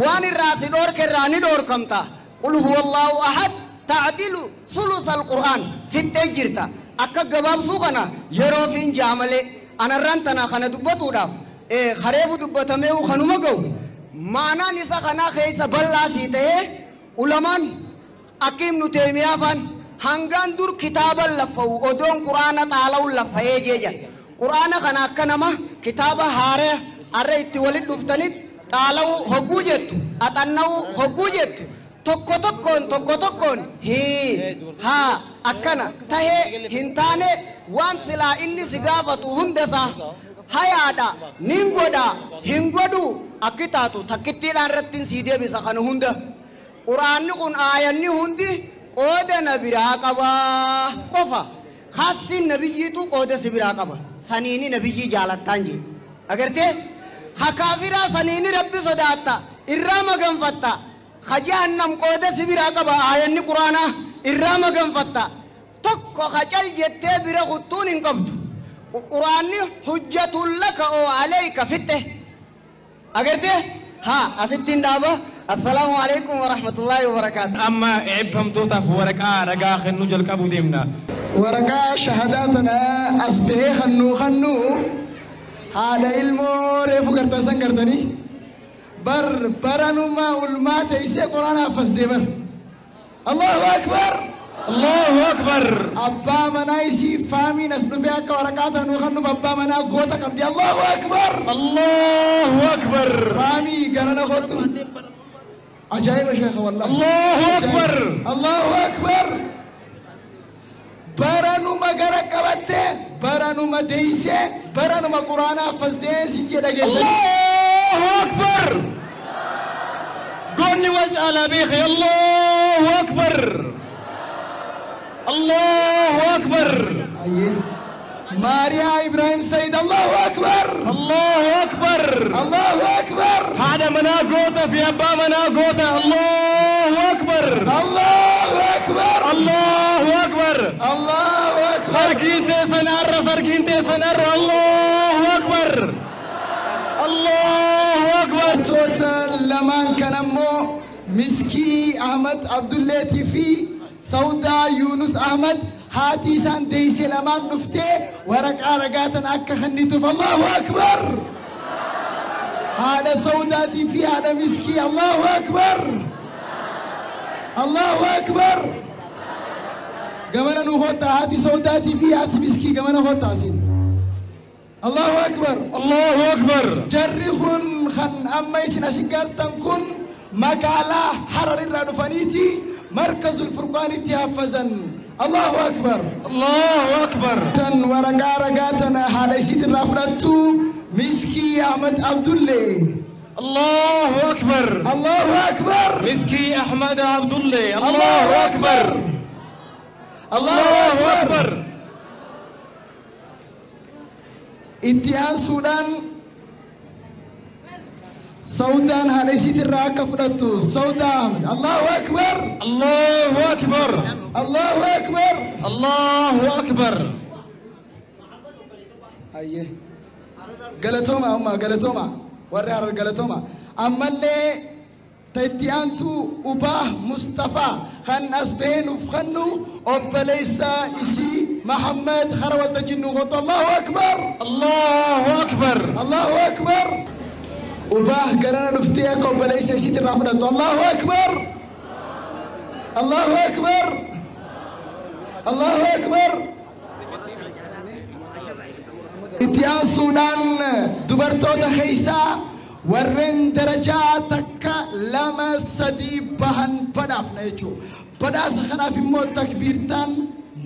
[SPEAKER 2] waan irraa si dhoorke irraa ni dhoorkamta. Qul huwa Allahu ahad ta'dilu sulusal qur'aan fittee jirta. Akka gabaabsuu kana yeroo fi jaamalee anarraan tana kana dubbatuudhaaf kareefu dubbatamee kanuma ga'u maanaan isa kanaa keessa bal'aa sii ta'ee ulamaan akka Ibnu Teemiyaa faan hangaan dur kitaaba laffa'u odoon quraana xaala'u laffa'ee jeeja. Quraana kana akka nama kitaaba haaree har'a itti walit dhuftanitti xaala'u hogguu jettu axanna'u hogguu jettu tokko tokkoon tokko tokkoon hii haa akkana tahee hin taane waan silaa inni si gaafatu hundasaa hayaadha nin godha hin godhu akki taatu takkittiidhaan irratti sii deebisa kana hunda. Quraanni kun aayanni hundi qooda na biraa qabaa qofa. Hassiin nabiyyiitu qooda si biraa qaba. Saniini nabiyyii jaalattaan jee. Agartee? Ha kaafiraa saniini rabbi sodaatta irraa maganfatta. Ha jahannam qooda si biraa qaba aayanni quraanaa irraa maganfatta. Tokko ha cal jettee bira kuttuun hin qabdu. Quraanni hujjatun laka oo alayka fitte. Agartee? Haa asittiin dhaaba. Assalaamu alaikum wa rahmatullahi wa barakaatuh.
[SPEAKER 6] Amma eebbifamtootaaf waraqaa ragaa kennuu jalqabuu deemna.
[SPEAKER 3] Waraqaa shahadaa tana as bahee kennuu kennuuf haadha ilmoo reefu gartan san gartanii bar baranuma ulmaa teessee quraana haffastee bar. Allahu akbar!
[SPEAKER 6] Allahu akbar!
[SPEAKER 3] Abbaa manaa isii faamiin as dhufee akka waraqaa tanuu kennuuf abbaa manaa goota qabdi. Allahu akbar!
[SPEAKER 6] Allahu akbar!
[SPEAKER 3] Faamii garana kottu. Ajaa'iba sheekha wallahi.
[SPEAKER 6] Allahu akbar!
[SPEAKER 3] Allahu akbar! Baranuma gara qabattee baranuma deeysee baranuma quraana haffastee si jedha geessanii.
[SPEAKER 6] Allahu akbar! Goonni wal caalaa beeke. Allahu akbar! Allahu akbar!
[SPEAKER 3] Ayyee. Maariyaa Ibrahim Said Allahu akbar!
[SPEAKER 6] Allahu akbar!
[SPEAKER 3] Allahu akbar!
[SPEAKER 6] Haadha manaa goota fi abbaa manaa goota. Allahu akbar!
[SPEAKER 3] Allahu akbar!
[SPEAKER 6] Allahu akbar!
[SPEAKER 3] Allahu akbar!
[SPEAKER 6] Sargiin teessan arra sargiin teessan arra. Allahu akbar! Allahu akbar!
[SPEAKER 3] Wantoota lamaan kan ammoo Miskii Ahmad Abdulleetii fi Saudaa Yunus Ahmad haati isaan deeyse lamaan dhuftee waraqaa ragaa tan akka kennituuf Allahu akbar! Haadha Saudaatii fi haadha Miskii Allahu akbar! Allahu akbar! Gamana nu hoota haati Saudaatii fi haati Miskii gamana hoota asin. Allahu akbar!
[SPEAKER 6] Allahu akbar!
[SPEAKER 3] Jarri kun kan amma isin asin gartan kun magaalaa Harar irraa dhufaniiti markazul furqaanitti haffazan. Allahu akbar!
[SPEAKER 6] Allahu akbar!
[SPEAKER 3] Tan waraqaa ragaa tana haadha isiit irraa fudhattu Miskii Ahmad Abdullee.
[SPEAKER 6] Allahu akbar!
[SPEAKER 3] Allahu akbar!
[SPEAKER 6] Miskii Ahmad Abdullee. Allahu akbar!
[SPEAKER 3] Allahu Akbar. Itti aansuudhaan Saudaan haadha isiitirraa akka fudhattu Saudaa Ahmed. Allahu Akbar.
[SPEAKER 6] Allahu Akbar.
[SPEAKER 3] Allahu Akbar.
[SPEAKER 6] Allahu Akbar.
[SPEAKER 3] Ayyee. Galatooma amma galatooma warri Harar galatooma. Ammallee ta itti aantu Ubaa Mustafaa kan as bahee nuuf kennu obboleessa isii Mahammed hara waltajjii nu qotu. Allahu Akbar.
[SPEAKER 6] Allahu Akbar.
[SPEAKER 3] Allahu Akbar. Ubaa garana dhuftee akka obboleessa isiitirraa fudhattu. Allahu Akbar. Allahu Akbar. Allahu Akbar. Itti aansuudhaan dubartoota keessaa warreen darajaa 1, 2, 3 bahan badhaafna jechuudha. Badhaasa kanaaf immoo takbiirtaan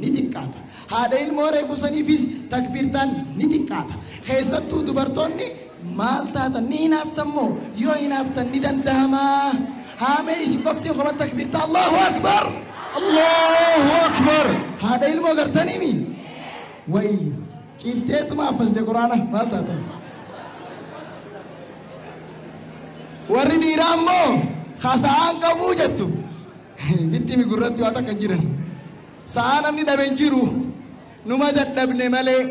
[SPEAKER 3] ni xiqqaata. Haadha ilmoo reefu saniifis takbiirtaan ni xiqqaata. Keessattuu dubartoonni maal taatan ni hinaaftan moo yoo hinaaftan ni danda'amaa? Haamee isin qofti qofa takbiirtaa. Allahu Akbar.
[SPEAKER 6] Allahu Akbar.
[SPEAKER 3] Haadha ilmoo gartaniimi? Wayi ciifteetuma affasde quraana maal taatan? Warri dhiiraa immoo haasa'aan qabuu jettu. Bitti mi gurratti waa takka hin jiran. Sa'aa namni dhabe hin jiru. Numa dadhabne malee.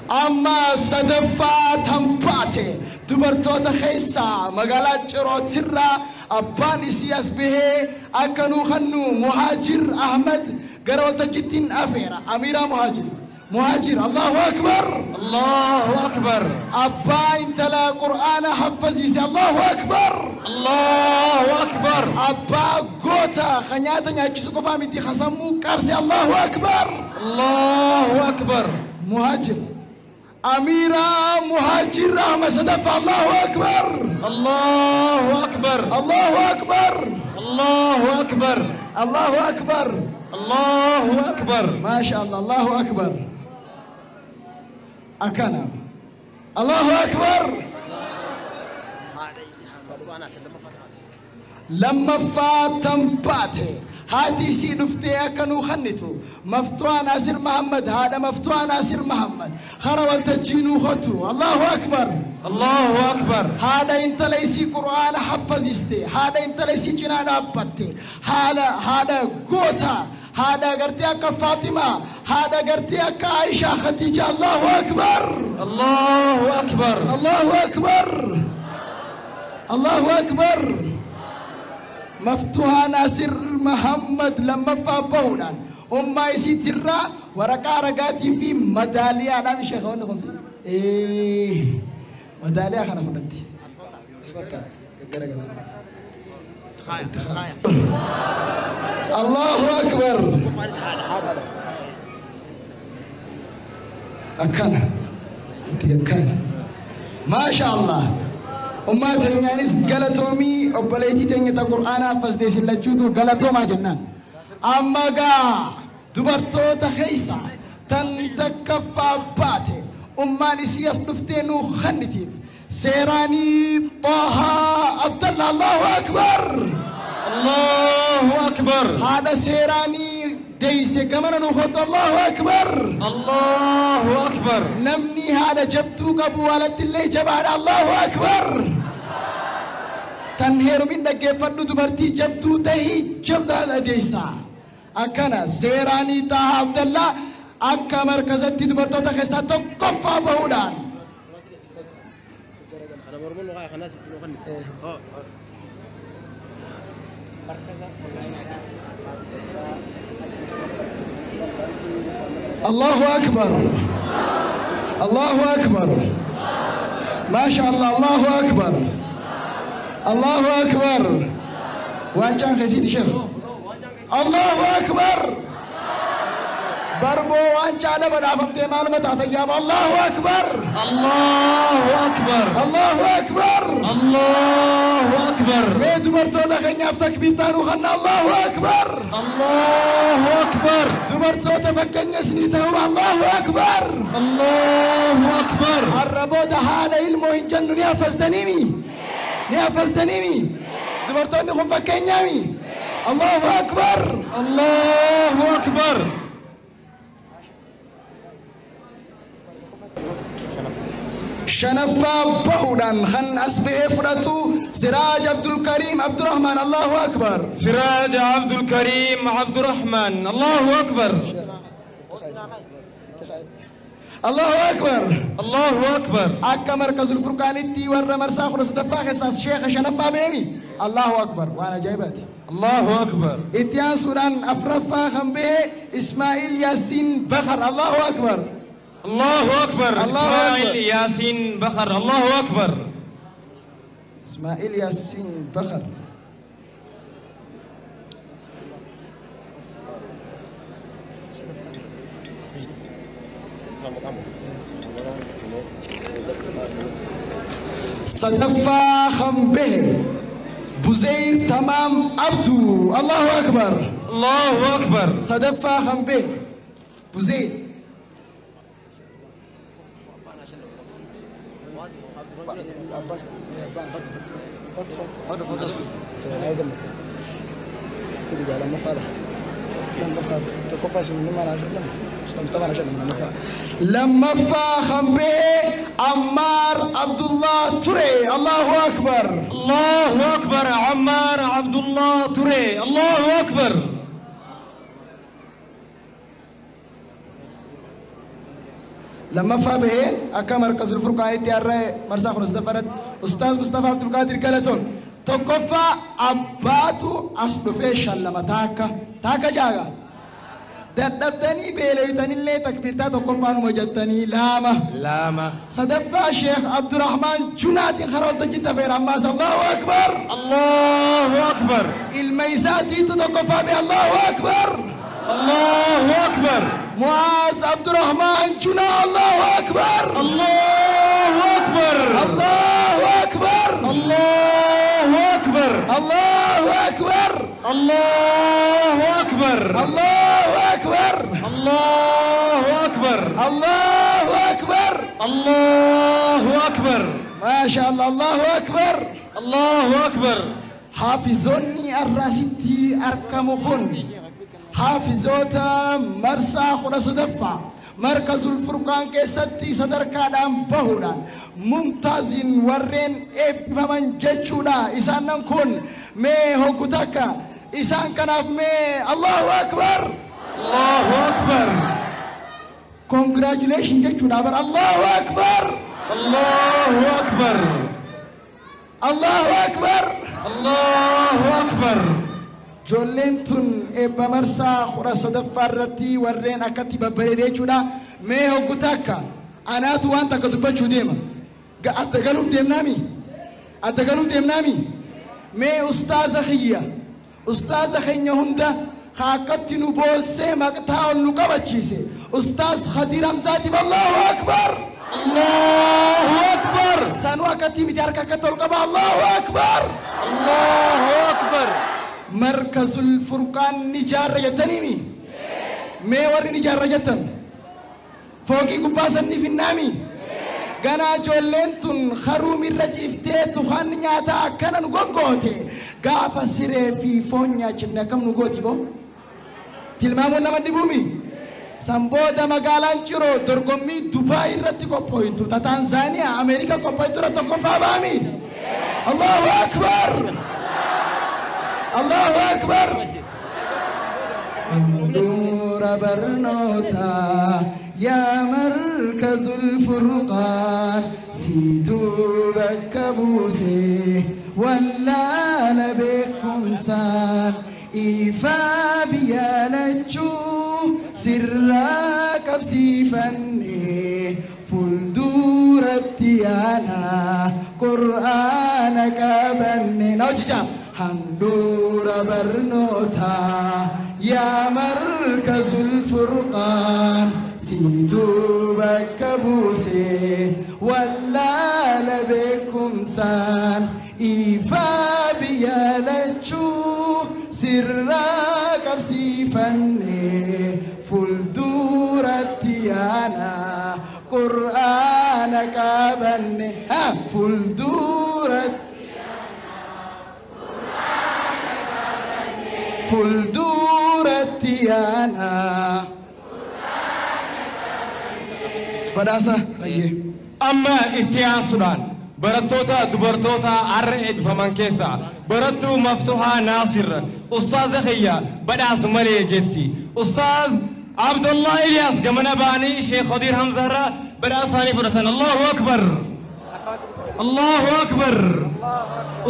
[SPEAKER 3] Amma sadaffaa tan baate dubartoota keessaa magaalaa Cirootirraa abbaan isii as bahee akka nuu kennu Muhaajir Ahmed gara waltajjiittiin afeera. Amiiraa Muhaajir. Muhaajir. Allahu Akbar.
[SPEAKER 6] Allahu Akbar.
[SPEAKER 3] Abbaa intala Qur'aana haffaziise. Allahu Akbar.
[SPEAKER 6] Allahu Akbar.
[SPEAKER 3] Abbaa goota kan nyaata nyaachisu qofaa miti kan sammuu qarse. Allahu Akbar.
[SPEAKER 6] Allahu Akbar.
[SPEAKER 3] Muhaajir. Amiira Muhaajir Ahmed sadaffaa. Allahu Akbar.
[SPEAKER 6] Allahu Akbar.
[SPEAKER 3] Allahu Akbar.
[SPEAKER 6] Allahu Akbar.
[SPEAKER 3] Allahu Akbar.
[SPEAKER 6] Allahu Akbar.
[SPEAKER 3] Maasha Allah. Allahu Akbar. Akkana. Allahu Akbar. Lammaffaa tan baate haati isii dhuftee akka nuu kennitu Maftuwaa Naasir Mahammad haadha Maftuwaa Naasir Mahammad hara waltajjii nuu hotu. Allahu Akbar.
[SPEAKER 6] Allahu Akbar.
[SPEAKER 3] Haadha intala isii Qur'aana haffaziste, haadha intala isii cinaa dhaabbatte, haadha goota, haadha gartee akka Faatimaa, haadha gartee akka Aishaa Khadiija. Allahu Akbar.
[SPEAKER 6] Allahu Akbar.
[SPEAKER 3] Allahu Akbar. Allahu Akbar. Maftuhaa Naasir Mahammad lammaffaa bahuudhaan ummaa isiitirraa waraqaa ragaatii fi madaaliyaadhaan ishee kawanni kun madaaliyaa kana fudhatti. Asbattaa gaggaragala. Allahu Akbar. Akkana. Itti akkana. Maasha Allah. Ummaa teenyaanis galatoomii obboleettii teenya ta Qur'aana haffaztee isin lachuutu galatoomaa jennaan. Amma gaa dubartoota keessa tan takkaffaa baate ummaan isii as dhuftee nuu kennitiif seeraanii Xaahaa Abdalla. Allahu Akbar.
[SPEAKER 6] Allahu Akbar.
[SPEAKER 3] Haadha seeraanii deeyse gamana nuu kottu. Allahu Akbar.
[SPEAKER 6] Allahu Akbar.
[SPEAKER 3] Namni haadha jabduu qabu alatti illee jabaadha. Allahu Akbar. Tan heerumin dhaggeeffadhu dubartii jabduu tahii jabdaadha deeysa. Akkana seeraanii Xaahaa Abdallaa akka markazatti dubartoota keessaa tokkoffaa bahuudhaan. Allahu Akbar. Allahu Akbar. Maasha Allah. Allahu Akbar. Allahu Akbar. Waancaan keessiiti sheekh. Allahu Akbar. Barboo waancaa badhaafamtee maaluma taata yaaba. Allahu Akbar.
[SPEAKER 6] Allahu Akbar.
[SPEAKER 3] Allahu Akbar.
[SPEAKER 6] Allahu Akbar.
[SPEAKER 3] Mee dubartoota keenyaaf takbiirtaa nuu kenna. Allahu Akbar.
[SPEAKER 6] Allahu Akbar.
[SPEAKER 3] Dubartoota fakkeenya isinii ta'u. Allahu Akbar.
[SPEAKER 6] Allahu Akbar.
[SPEAKER 3] Har'a booda haadha ilmoo hin jennu ni haffastaniimi. Ni haffaztaniimi? Dubartoonni kun fakkeenyaami? Allahu akbar!
[SPEAKER 6] Allahu akbar!
[SPEAKER 3] Shanaffaa bahuudhaan kan as bahee fudhatu Siraaj Abdulkariim Abdurrahman. Allahu akbar!
[SPEAKER 6] Siraaj Abdulkariim Abdurrahman. Allahu akbar!
[SPEAKER 3] Allahu akbar!
[SPEAKER 6] Allahu akbar!
[SPEAKER 3] Akka Markazul Furqaanitti warra marsaa 13ffaa keessaas sheekha shanaffaa beemi. Allahu akbar! Waan ajaa'ibaati.
[SPEAKER 6] Allahu akbar!
[SPEAKER 3] Itti aansuudhaan afraffaa kan bahe Ismaa'il Yaasiin Bakar. Allahu akbar!
[SPEAKER 6] Allahu akbar!
[SPEAKER 3] Allahu akbar.
[SPEAKER 6] Ismaa'il Yaasiin Bakar. Allahu akbar!
[SPEAKER 3] Ismaa'il Yaasiin Bakar. Sadaffaa kan bahe Buzeyr Tamaam Abduu. Allahu akbar!
[SPEAKER 6] Allahu akbar!
[SPEAKER 3] Sadaffaa kan bahe Buzeyr. Lammaffaa kan bahe Ammaar Abdullah Ture. Allahu akbar!
[SPEAKER 6] Allahu akbar! Ammaar Abdullah Ture. Allahu akbar!
[SPEAKER 3] Lammaffaa bahee akka Markazul Furqaanitti har'a marsaa 13ffaarratti Ustaaz Mustafaa Abdulqaadir Galatoon. Tokkoffaa abbaatu as dhufee shallama taakka taakka jaaga. Dadhabdanii beeleytanillee takbiirtaa tokkoffaanuma jettanii 2.
[SPEAKER 6] 2.
[SPEAKER 3] Sadaffaa Sheekh Abdurrahmaan Junaatiin karaa waltajjii tafeera ammaas. Allahu akbar!
[SPEAKER 6] Allahu akbar!
[SPEAKER 3] Ilma isaatiitu tokkoffaa bee. Allahu akbar!
[SPEAKER 6] Allahu akbar!
[SPEAKER 3] Mu'aaz Abdurrahmaan Junaa. Allahu akbar!
[SPEAKER 6] Allahu akbar!
[SPEAKER 3] Allahu akbar!
[SPEAKER 6] Allahu akbar!
[SPEAKER 3] Allahu akbar!
[SPEAKER 6] Allahu akbar!
[SPEAKER 3] Allahu akbar!
[SPEAKER 6] Allahu akbar!
[SPEAKER 3] Allahu akbar!
[SPEAKER 6] Allahu akbar!
[SPEAKER 3] Maasha Allah. Allahu akbar!
[SPEAKER 6] Allahu akbar!
[SPEAKER 3] Haafizoonni arraasitti argamu kun haafizoota marsaa 13ffaa Markazul Furqaan keessatti sadarkaadhaan bahuudhaan mumtaaziin warreen eebbifaman jechuudha. Isaan nan kun mee hoggu takka isaan kanaaf mee Allahu akbar!
[SPEAKER 6] Allahu akbar!
[SPEAKER 3] Congratulation jechuudha bar. Allahu akbar!
[SPEAKER 6] Allahu akbar!
[SPEAKER 3] Allahu akbar!
[SPEAKER 6] Allahu akbar!
[SPEAKER 3] Ijoolleen tun eebba marsaa 13ffaa irratti warreen akkatti babbareede jechuudha. Mee hoggu takka anaatu waan takka dubbachuu deema. Adda galuuf deemnaami? Adda galuuf deemnaami? Mee ustaaza kiyya, ustaaza keenya hunda akkatti nu boossee maqtaa ol nu qabachiise. Ustaaz Khadiir Hamzaatiif Allahu akbar!
[SPEAKER 6] Allahu akbar!
[SPEAKER 3] Sanuu akkatti miti harka akkatti ol qaba. Allahu akbar!
[SPEAKER 6] Allahu akbar!
[SPEAKER 3] Markazul Furqaan ni jaarra jettaniimi? Mee warri ni jaarra jettan? Fooqii gubbaa san ni finnaami? Ganaa ijoolleen tun haruumirra ciiftee tuhaan nyaataa akkana nu goggoote. Gaafa siree fi foon nyaachifne akkam nu gooti boo? Tilmaamuun nama dhibuumi? San booda magaalaan Ciroo dorgommii Dubaay irratti qophooytu, ta Taanzaaniyaa, Ameerikaa qophooytu irra tokkoffaa baami? Allahu akbar! Allahu akbar! Handhuura barnootaa yaa Markazul Furqaan siituu bakka buusee wallaala beekumsaan ifaa biyya lachuu sirraa qabsiifannee fuulduratti yaana Qur'aana qabanne. Na hojjechaa. Handhuura barnootaa yaa Markazul Furqaan siituu bakka buusee wallaala beekumsaan ifaa biyya lachuu sirraa qabsiifannee fuulduratti yaana Qur'aana qabanne. Fuulduratti Fuulduratti yaana. Badhaasa hayyee.
[SPEAKER 6] Amma itti aansuudhaan barattoota dubartoota har'a eebbifaman keessaa barattuu Maftuhaa Naasir ustaaza kiyya badhaasu malee jetti. Ustaaz Abdullah Ilyas gamana ba'anii Sheekh Khadiir Hamzaarraa badhaasa isaanii fudhatan. Allahu Akbar! Allahu Akbar!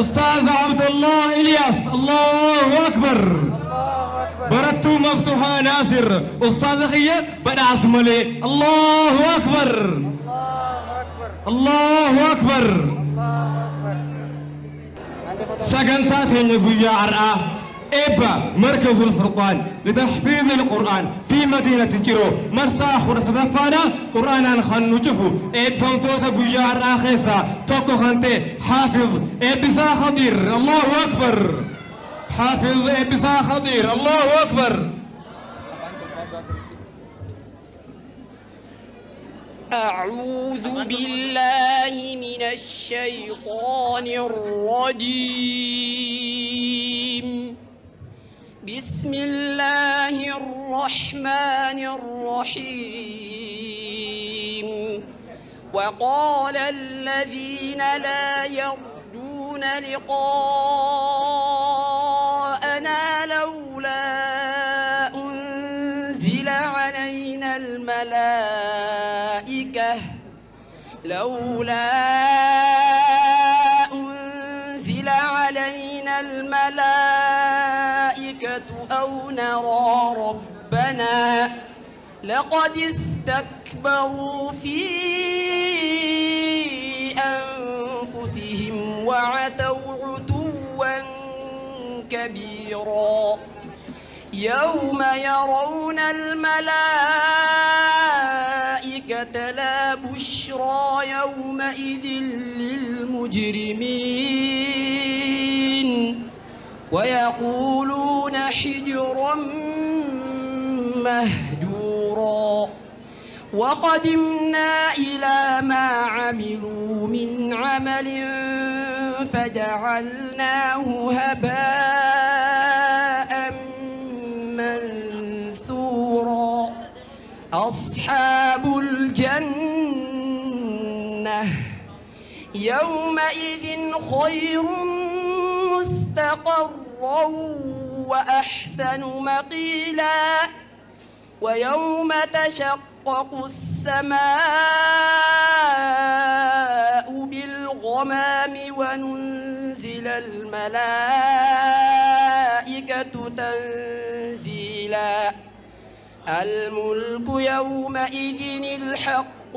[SPEAKER 6] Ustaaz Abdullah Ilyas, Allahu Akbar! Barattuu Maftuhaa Naasir ustaaza kiyya badhaasu malee. Allahu Akbar! Allahu Akbar! Sagantaa teenya guyyaa har'aa eebba Markazul Furqaan litahfiiz al-Qur'aan fi madiinati Ciroo marsaa 13ffaadha Qur'aanaan kan nu cufu eebbifamtoota guyyaa har'aa keessaa tokko kan ta'e Xaafiz Eebbisaa Khadiir. Allahu Akbar! Xaafiz Eebbisaa Khadiir. Allahu Akbar!
[SPEAKER 7] أعوذ بالله من الشيطان الرجيم. بسم الله الرحمن الرحيم. وقال الذين لا يرجون لقاءنا لولا أنزل علينا الملائكة لولا أنزل علينا الملائكة أو نرى ربنا لقد استكبروا في أنفسهم وعتوا عتوا كبيرا. يوم يرون الملائكة لا بشرى يومئذ للمجرمين ويقولون حجرا مهجورا. وقدمنا إلى ما عملوا من عمل فجعلناه هباء منثورا. أصحاب الجنة يومئذ خير مستقرا وأحسن مقيلا. ويوم تشقق السماء بالغمام وننزل الملائكة تنزيلا. الملك يومئذ الحق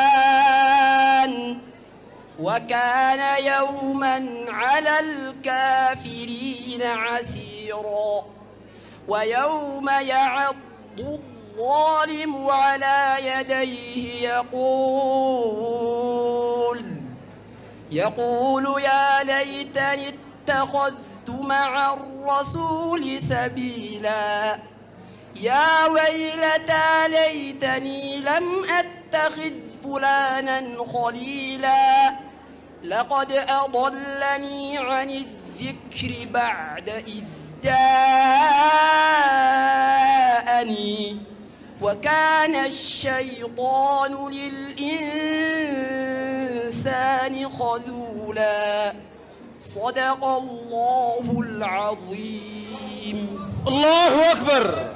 [SPEAKER 7] للرحمن وكان يوما على الكافرين عسيرا. ويوم يعض الظالم على يديه يقول يا ليتني اتخذت مع الرسول سبيلا. يا ويلتى ليتني لم أتخذ فلانا خليلا. لقد أضلني عن الذكر بعد إذ جاءني وكان الشيطان للإنسان خذولا. صدق الله العظيم.
[SPEAKER 6] الله أكبر.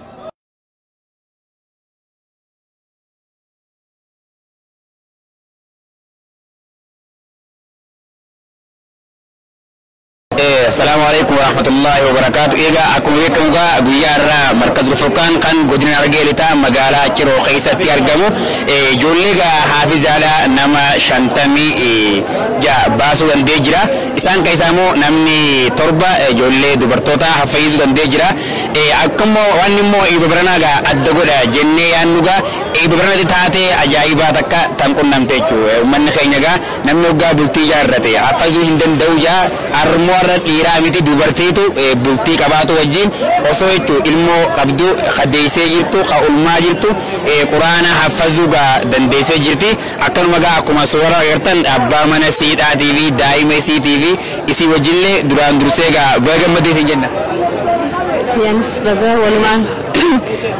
[SPEAKER 8] السلام عليكم ورحمة الله وبركاته. إيجا أكون بكم جا غيار مركز الفرقان كان قدرنا أرجع مقالة كيرو خيسة تيارجمو جوليجا حافظ على نما شنتمي جا باسو دندجرا إسان كيسامو نمني تربة جولي دبرتوتا حفيز دندجرا أكمو وانمو إبرنا جا أدغورا جنة يانوجا Eebba barnoota taatee ajaa'ibaa takka tan qunnamte jechuudha. Uummanni keenya egaa namni hoggaa bultii ijaarrate haffazuu hin danda'u jaa harmoo har'a dhiiraa miti dubartiitu bultii qabaatu wajjin osoo jechuun ilmoo qabdu kadeessee jirtu ka ulmaa jirtu quraana haffazuu gaa dandeessee jirti. Akkanuma gaa akkuma suuraa agartan abbaa mana siidhaatii fi daa'ima isiitii fi isii wajjillee duraan dursee gaa baga gammadee isin jenna.
[SPEAKER 9] Yaanis baga walumaan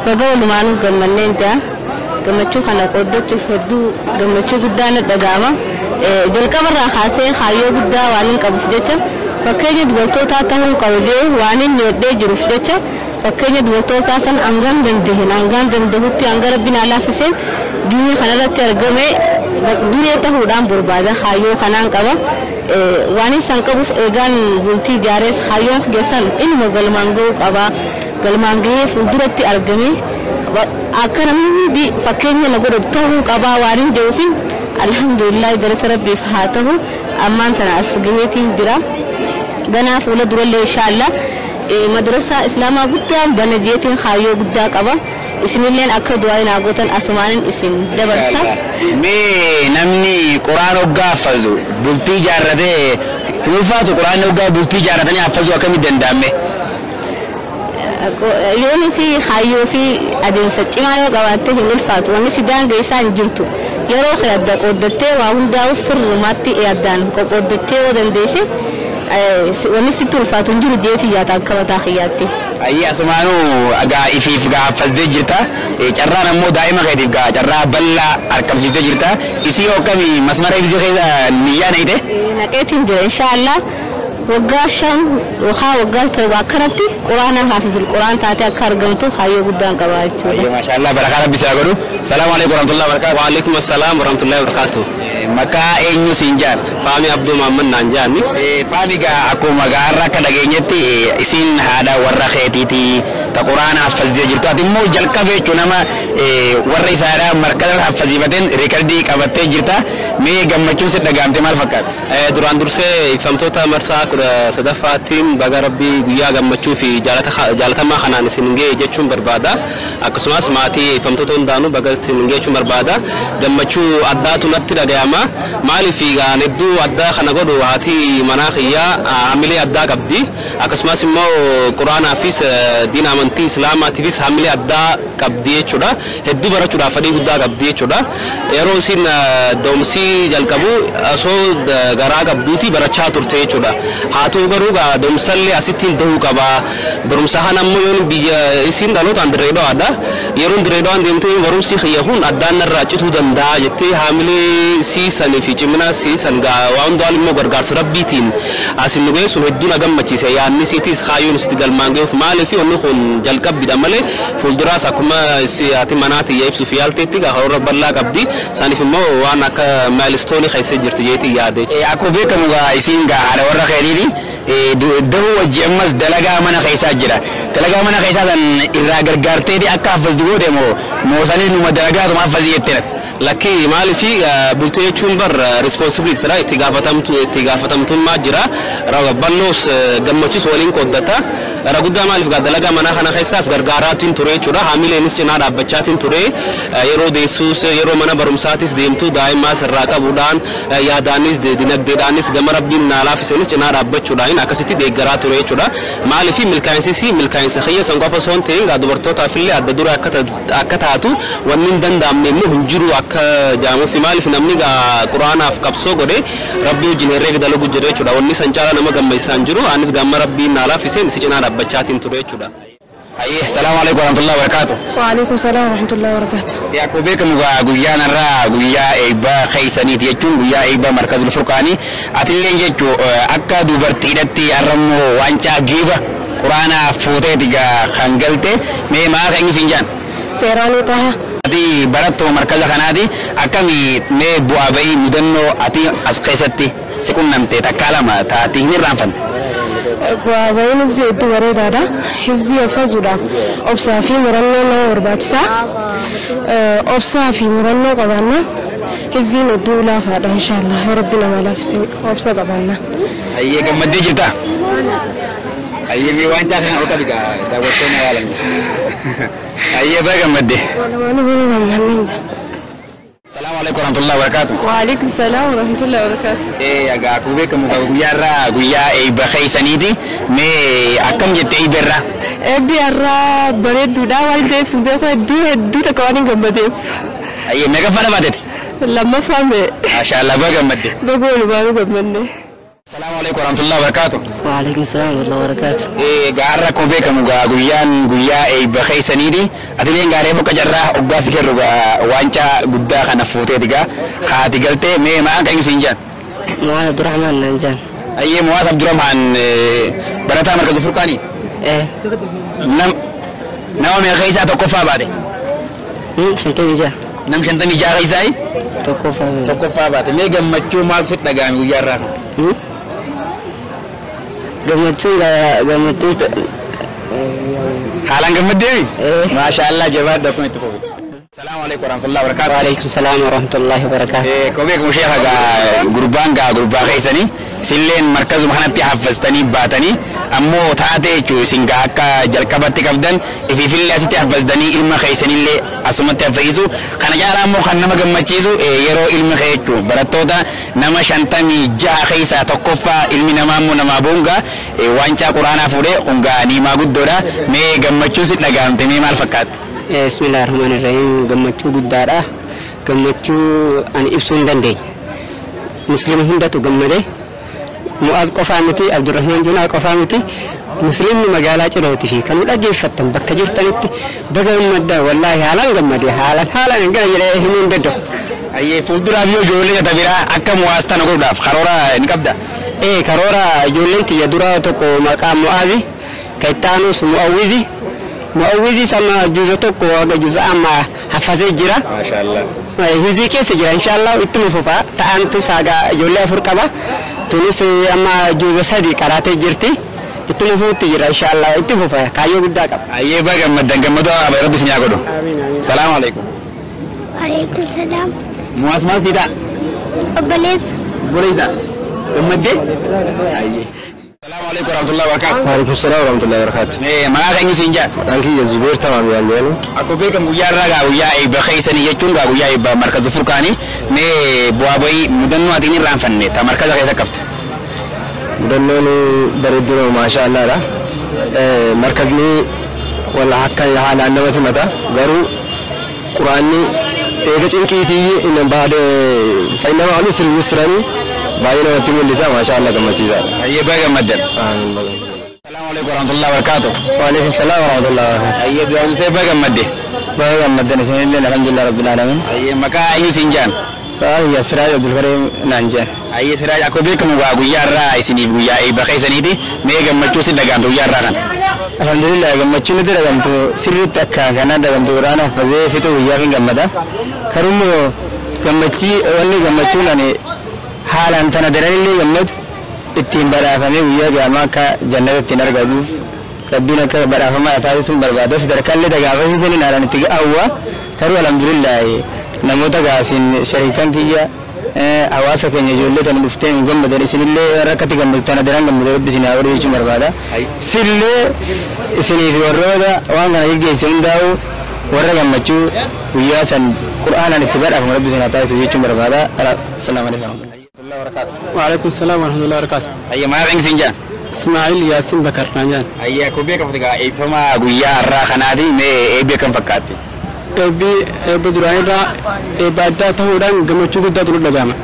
[SPEAKER 9] baga walumaan gammanneen jaa gammachuu kana qooddachuuf hedduu gammachuu guddaa na dhaga'ama. Jalqabarraa kaasee kaayyoo guddaa waan hin qabuuf jecha fakkeenya dubartootaa ta'uu qabdee waan hin miidhee jiruuf jecha fakkeenya dubartootaa san hangam danda'een hangam danda'utti hanga rabbiin haa laaffiseen durii kanarratti argame duree ta'uudhaan barbaada kaayyoo kanaan qaba. Waan isaan qabuuf eegaan bultii ijaarees kaayyoon geessan inuma galmaan ga'uu qaba. Galmaan ga'ee fuulduratti argame akka namni hundi fakkeenya na godhatu ta'uu qaba waan hin jedhuuf alhamdulillah galata rabbiif haa ta'u ammaan tana as gaheetiin jira. Ganaa fuula durallee inshaallah madrasaa islaamaa guddaan bana jeetiin kaayyoo guddaa qaba. Isinilleen akka du'aa naa gootan asumaanin isin dabarsa.
[SPEAKER 8] Mee namni quraana hoggaa haffazu bultii ijaarratee hin ulfaatu quraanni hoggaa bultii ijaarratanii haffazuu akkamitti danda'ame?
[SPEAKER 9] Yoonii fi kaayyoo fi adeemsa cimaa yoo qabaatte hin ulfaatu. Wanni si daangeessaa hin jirtu. Yeroo kee adda qooddattee waa hundaa'u sirrumaatti addaan qoqqooddattee yoo dandeesse wanni sitti ulfaatu hin jiru jeetii yaata akka mataa kiyyaatti.
[SPEAKER 8] Ayyee asumaanuu gaa ifiif gaa haffaztee jirta. Carraan ammoo daa'ima keetiif gaa carraa bal'aa argamsiiftee jirta. Isii akkamii masmara ibsii keessa niyyaa naqite?
[SPEAKER 9] Naqeetiin jira inshaallah. Waggaa 5 yookaan waggaa 7 akkanatti quraana haafizul quraan taatee akka argamtu kaayyoo guddaan qaba jechuudha.
[SPEAKER 8] Ayyee maashaallah barakaa rabbi si haa godhu. Salaamu alaikum warahmatullahi wabarakatuh.
[SPEAKER 10] Wa alaikum assalam warahmatullahi wabarakatuh.
[SPEAKER 8] Maqaa eenyu siin jaan?
[SPEAKER 10] Faami Abduu Mahammad naan jaanni.
[SPEAKER 8] Faami gaa akkuma gaarra akka dhageenyetti isin haadha warra keetiiti ta quraana haffaztee jirtu. Ati immoo jalqaba jechuun nama warra isaadhaa markaza haffaziifateen riikardii qabattee jirta. Mee gammachuun si dhaga'amte maal fakkaata?
[SPEAKER 10] Duraan dursee ifamtoota marsaa 13ffaattiin baga rabbii guyyaa gammachuu fi jaalatamaa kanaan isin ga'e jechuun barbaada. Akkasumas maatii ifamtoota hundaanuu baga isin ga'e jechuun barbaada. Gammachuu addaatu natti dhaga'ama. Maaliif gaan hedduu addaa kana godhu haati manaa kiyyaa hamilee addaa qabdi. Akkasumas immoo quraanaafis diina amantii islaamaatiifis hamilee addaa qabdi jechuudha. Hedduu barachuudhaaf fedhii guddaa qabdi jechuudha. Yeroo isin doomsii jalqabu osoo garaa qabduuti barachaa turte jechuudha. Haa ta'u garuu doomsallee asittiin dahuu qaba. Barumsa kana ammoo yoon biyya isin dhalootaan dirree dhawaadha. Yeroon dirree dhawaan deemtee barumsi kiyya kun addaan narraa cituu danda'a jettee hamilee siisanii fi cimina siisan waan hundaa immoo gargaarsa rabbiitiin asin nu geessuun hedduu na gammachiise. Yaadni siitis kaayyoon sitti galmaan ga'uuf maaliif wanni kun jalqabbiidha malee fuulduraas akkuma haati manaatii ibsuuf yaalteetti karoora bal'aa qabdi. Isaaniif immoo waan akka maalistoonii keessa jirti jeetii yaade.
[SPEAKER 8] Akkuma beekamu gaa isiin gaa haadha warra keetiiti. Dahuu wajji ammas dalagaa mana keessaa jira. Dalagaa mana keessaa san irraa gargaartee akka haffazdu goote moo moosanis numa dalagaatuma haffazii jettee?
[SPEAKER 10] Lakkii maaliif bultii jechuun bar responsibility dha itti gaafatamtummaa jira. Bal'oos gammachiis waliin qooddata. Irra guddaa maaliif gaa dalagaa manaa kana keessaas gargaaraatiin ture jechuudha. Haamileenis cinaa dhaabbachaatiin ture. Yeroo deessuus yeroo mana barumsaatis deemtu daa'immaas irraa qabuudhaan yaadaanis dinagdeedhaanis gama rabbiin naa laaffiseenis cinaa dhaabbachuudhaan akkasitti deeggaraa ture jechuudha. Maaliif milkaa'insis milkaa'insa kiyya san qofa osoo hin ta'in gaa dubartootaaf illee adda dura akka taatu wanni hin danda'amne immoo hin jiru akka jaamuuf maaliif namni gaa quraanaaf qabsoo godhe rabbii wajjin herreega dalagu jira jechuudha. Wanni san caalaa nama gammachiisaa hin jiru. Anis gama rabbiin naa laaffiseen si cinaa dhaabbachaatiin ture jechuudha.
[SPEAKER 8] Ayyee salaamu alaikum warahmatullahi wabarakatuh.
[SPEAKER 11] Wa alaikum salaam warahmatullahi wabarakatuh.
[SPEAKER 8] Akkuma beekamu gaa guyyaan irraa guyyaa eebbaa keeysaniiti jechuun guyyaa eebbaa markazul furqaanii. Atilleen jechuun akka dubartiidhatti har'ammoo waancaa geeba quraanaa fuuteeti gaa kan galte mee maqaa eenyu siin jaan?
[SPEAKER 11] Seeraanii Taha.
[SPEAKER 8] Ati barattuu markaza kanaati akkamii mee bu'aa ba'ii mudannoo ati as keessatti si qunnamte takkaa lama taati hin irraanfanne?
[SPEAKER 11] Bu'aa ba'iin hifzii hedduu bareedaadha. Hifzii haffazuudhaaf obsaa fi murannoo nama barbaachisa. Obsaa fi murannoo qabaannaan hifziin hedduu laafaadha inshaallah. Yoo rabbi nama laaffise obsa qabaannaan.
[SPEAKER 8] Ayyee gammaddee jirtaa? Ayyee mee waancaa kana ol qabi gaa daawwattoonni ilaalan. Ayyee baga gammadde.
[SPEAKER 11] Walumaanuu baga gammannee jira.
[SPEAKER 8] Salaamu alaikum warahmatullahi wabarakatuh.
[SPEAKER 11] Waalaikum salaam warahmatullahi wabarakatuh.
[SPEAKER 8] Egaa akkuma beekamu guyyaa irraa guyyaa eebba keessaniiti. Mee akkam jette eebba irraa?
[SPEAKER 11] Eebbi irraa bareedduudha waan ta'eef sun beeku hedduu hedduu takka waan hin gammadeef.
[SPEAKER 8] Ayyee meeqaffaa baateeti?
[SPEAKER 11] Lammaffaa mee.
[SPEAKER 8] Maashaallah baga gammadde.
[SPEAKER 11] Baga walumaanuu gammanne.
[SPEAKER 8] Salaamu alaikum warahmatullahi wabarakatuh.
[SPEAKER 12] Waalaikum salaam warahmatullahi wabarakatuh.
[SPEAKER 8] Egaa har'a akkuma beekamu guyyaan guyyaa eebba keessaniiti. Atileen gaaree boqa jarraa hoggaa si kennu waancaa guddaa kana fuuteeti gaa. Haati galtee mee maqaan kan isin jedhan?
[SPEAKER 12] Muwaaz Abdurrahmaan naan jedhan.
[SPEAKER 8] Ayyee Muwaaz Abdurrahmaan barataa Markaza Furqaanii? Nama meeqa keessaa tokkoffaa baate?
[SPEAKER 12] 56.
[SPEAKER 8] Nam 56 keessaa?
[SPEAKER 12] Tokkoffaa baate.
[SPEAKER 8] Tokkoffaa baate. Mee gammachuu maal sitti dhaga'ame guyyaa irraa kana?
[SPEAKER 12] Gammachuu gammachuu
[SPEAKER 8] haalaan gammaddeemi? Maashaallah jabaadhu akkuma itti fufu. Salaamu alaikum warahmatullahi wabarakatuh.
[SPEAKER 12] Waalaikum salaam warahmatullahi wabarakatuh.
[SPEAKER 8] Akkuma beekamu sheekha gaa gurbaan gaa gurbaa keessanii isinleen markazuma kanatti haffaztanii baatanii ammoo taate jechuun isin gaa akka jalqabatti qabdan ifiifillee asitti haffaztanii ilma keessanillee asumatti haffachiisu. Kana caalaa ammoo kan nama gammachiisu yeroo ilmi kee jechuun barattoota nama 56 keessaa tokkoffaa ilmi namaa ammoo namaa boongaa waancaa quraanaa fuudhee kun gaa niimaa guddoodha. Mee gammachuun si dhaga'amte mee maal fakkaatti?
[SPEAKER 12] Bismillahirrahmanirrahim. Gammachuu guddaadha. Gammachuu ani ibsuu hin dandeenye. Musliima hundatu gammade. Mu'aaz qofaa miti, Abdurrahmaan Junaa qofaa miti. Musliimni magaalaa Cirootii fi kan dhaggeeffattan bakka jirtanitti baga gammaddaa wallaahi haalaan gammade haalaan haalaan hin gara jedhee himuu hin danda'u.
[SPEAKER 8] Ayyee fuulduraaf yoo ijoollee tata biraa akka Mu'aaz tana godhuudhaaf karoora ni qabda?
[SPEAKER 12] Karoora ijoolleen tiyya dura tokko maqaa Mu'aazi, kan itti aanus Mu'awwizi. Mu'awwizi sama juuza tokko haga juuza amma haffazee jira.
[SPEAKER 8] Maashaallah.
[SPEAKER 12] Hizii keessa jira inshaallah ittuma fufa. Ta'antu saagaa ijoollee 4 qaba. Tunis amma juuza 3 qaraatee jirti. Ittuma fufuutti jira inshaallah itti fufa kaayyoo guddaa qaba.
[SPEAKER 8] Ayyee baga gammaddan gammadoo Rabbi isin haa godhu. Salaamu alaikum.
[SPEAKER 13] Waalaikum salaam.
[SPEAKER 8] Mu'aaz maal sii ta'a?
[SPEAKER 13] Obboleessa.
[SPEAKER 8] Obboleessa. Gammaddee? Ayyee. Salaamu alaikum warahmatullahi wabarakatuh.
[SPEAKER 1] Waalaikum salaam warahmatullahi wabarakatuh.
[SPEAKER 8] Maqaa keenya siin jedhan?
[SPEAKER 1] Maqaan kiyya Zubeer Tamaam yaan jedhani.
[SPEAKER 8] Akkuma beekamu guyyaa irraa gaa guyyaa eebba keessanii jechuun gaa guyyaa eebba Markaza Furqaanii mee bu'aa bayii mudannoo ati hin irraanfanne ta markaza keessa qabdu?
[SPEAKER 1] Mudannoon bareedduu maashaallaadha. Markazni walla akka haalaan nama simata garuu quraanni eega cinqiitii inni baade fayyinama alu yusranii baay'ee namatti mul'isa maashaallah gammachiisaadha.
[SPEAKER 8] Ayyee baga gammaddan. Salaamu alaikum warahmatullahi wabarakatuh.
[SPEAKER 1] Waalaikum salaam warahmatullahi wabarakatuh.
[SPEAKER 8] Ayyee du'aan baga gammadde.
[SPEAKER 1] Baga gammaddan isinillee alhamdulillah rabbil alamin.
[SPEAKER 8] Ayyee maqaa eenyu siin jedhan?
[SPEAKER 1] Ayya Siraaj Abdulkareem naan jedhan.
[SPEAKER 8] Ayyee Siraaj akkuma beekamu gaa guyyaa irraa isiniif guyyaa eebba keessaniiti mee gammachuu si dhaga'amtu guyyaa irraa kana?
[SPEAKER 1] Alhamdulillah gammachuun nuti dhagamtu sirriitti akka kanaa dhagamtu quraana haffazee fixuu guyyaa hin gammada. Karummoo gammachii wanni gammachuun ani haalaan tana daranillee gammadu ittiin badhaafamee guyyaa qiyaamaa akka jannata ittiin argatuuf rabbiin akka badhaafamaa taasisuun barbaada. Sadarkaallee dagaafasiisanii haalaan itti hawwa. Karuu alhamdulillah namoota gaasiin shariikan kiyya hawaasa keenya ijoollee tan dhuftee hin gammadan isinillee warra akkatti gammadu tana daran gammadu rabbi isin haa godhu jechuun barbaada. Sillee isinii fi warroota waan kana geggeesse hundaa'u warra gammachuu guyyaa san qur'aanaan itti badhaafamu rabbi isin haa taasisu jechuun barbaada. Assalaamu alaikum warahmatullahi wabarakatuh.
[SPEAKER 14] Waalaikum salaam warahmatullahi wabarakatuh.
[SPEAKER 8] Ayyee maqaan keenya siin jedhan?
[SPEAKER 14] Ismaa'il Yaasin Bakar naan jedhan.
[SPEAKER 8] Ayyee akkuma beekamu egaa eebbifamaa guyyaa har'aa kanaati mee eebbi akkam fakkaatti?
[SPEAKER 14] Eebbi eebba duraanirraa eebba addaa ta'uudhaan gammachuu guddaatu nu dhaga'ama.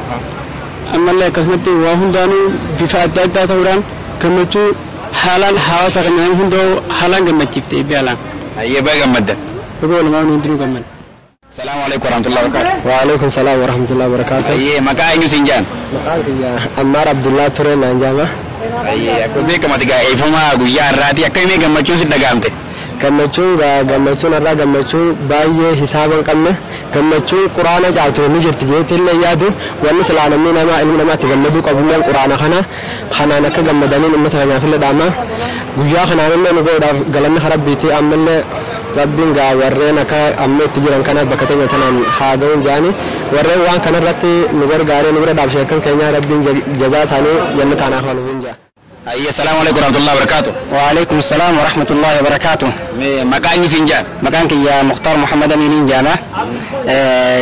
[SPEAKER 14] Ammallee akkasumatti waa hundaanuu bifa adda addaa ta'uudhaan gammachuu haalaan hawaasa keenya hundoo haalaan gammachiifte eebbi haalaan.
[SPEAKER 8] Ayyee baga gammaddan.
[SPEAKER 14] Baga walumaa nu hundinuu gammadne.
[SPEAKER 8] Salaamu alaikum warahmatullahi wabarakatuh.
[SPEAKER 1] Waalaikum salaam warahmatullahi wabarakatuh.
[SPEAKER 8] Ayyee maqaa eenyu siin jedhan?
[SPEAKER 1] Maqaan kiyya Ammaar Abdullaa Turee naan jedhama.
[SPEAKER 8] Ayyee akkuma beekamu egaa eebbifamaa guyyaa har'aati akkamii gammachuun si dhaga'amte?
[SPEAKER 1] Gammachuun gammachuun irraa gammachuu baay'ee hisaaba hin qabne gammachuun quraana caaltu ni jirti jeetti illee yaadu wanni silaa namni namaa ilmi namaatti gammaduu qabulleen quraana kana kanaan akka gammadaniin uummata keenyaaf illee dhaama guyyaa kanaan illee nu godhuudhaaf galanni rabbiiti ammallee rabbiin gaa warreen akka amma itti jiran kana bakka teenya tanaan haa ga'uun jaani warreen waan kanarratti nu gargaaree nu bira dhaabshe kan keenya rabbiin jazaa isaanii jannataan haa kaffaluuf jaa.
[SPEAKER 8] Ayya, salaamu alaikum warahmatullahi wabarakatuh.
[SPEAKER 1] Wa alaikum salaam wa rahmatullahi wa barakatuh.
[SPEAKER 8] Maqaan isin jaan?
[SPEAKER 1] Maqaan kiyya Mukhtaar Muhammad Aminiin jaama.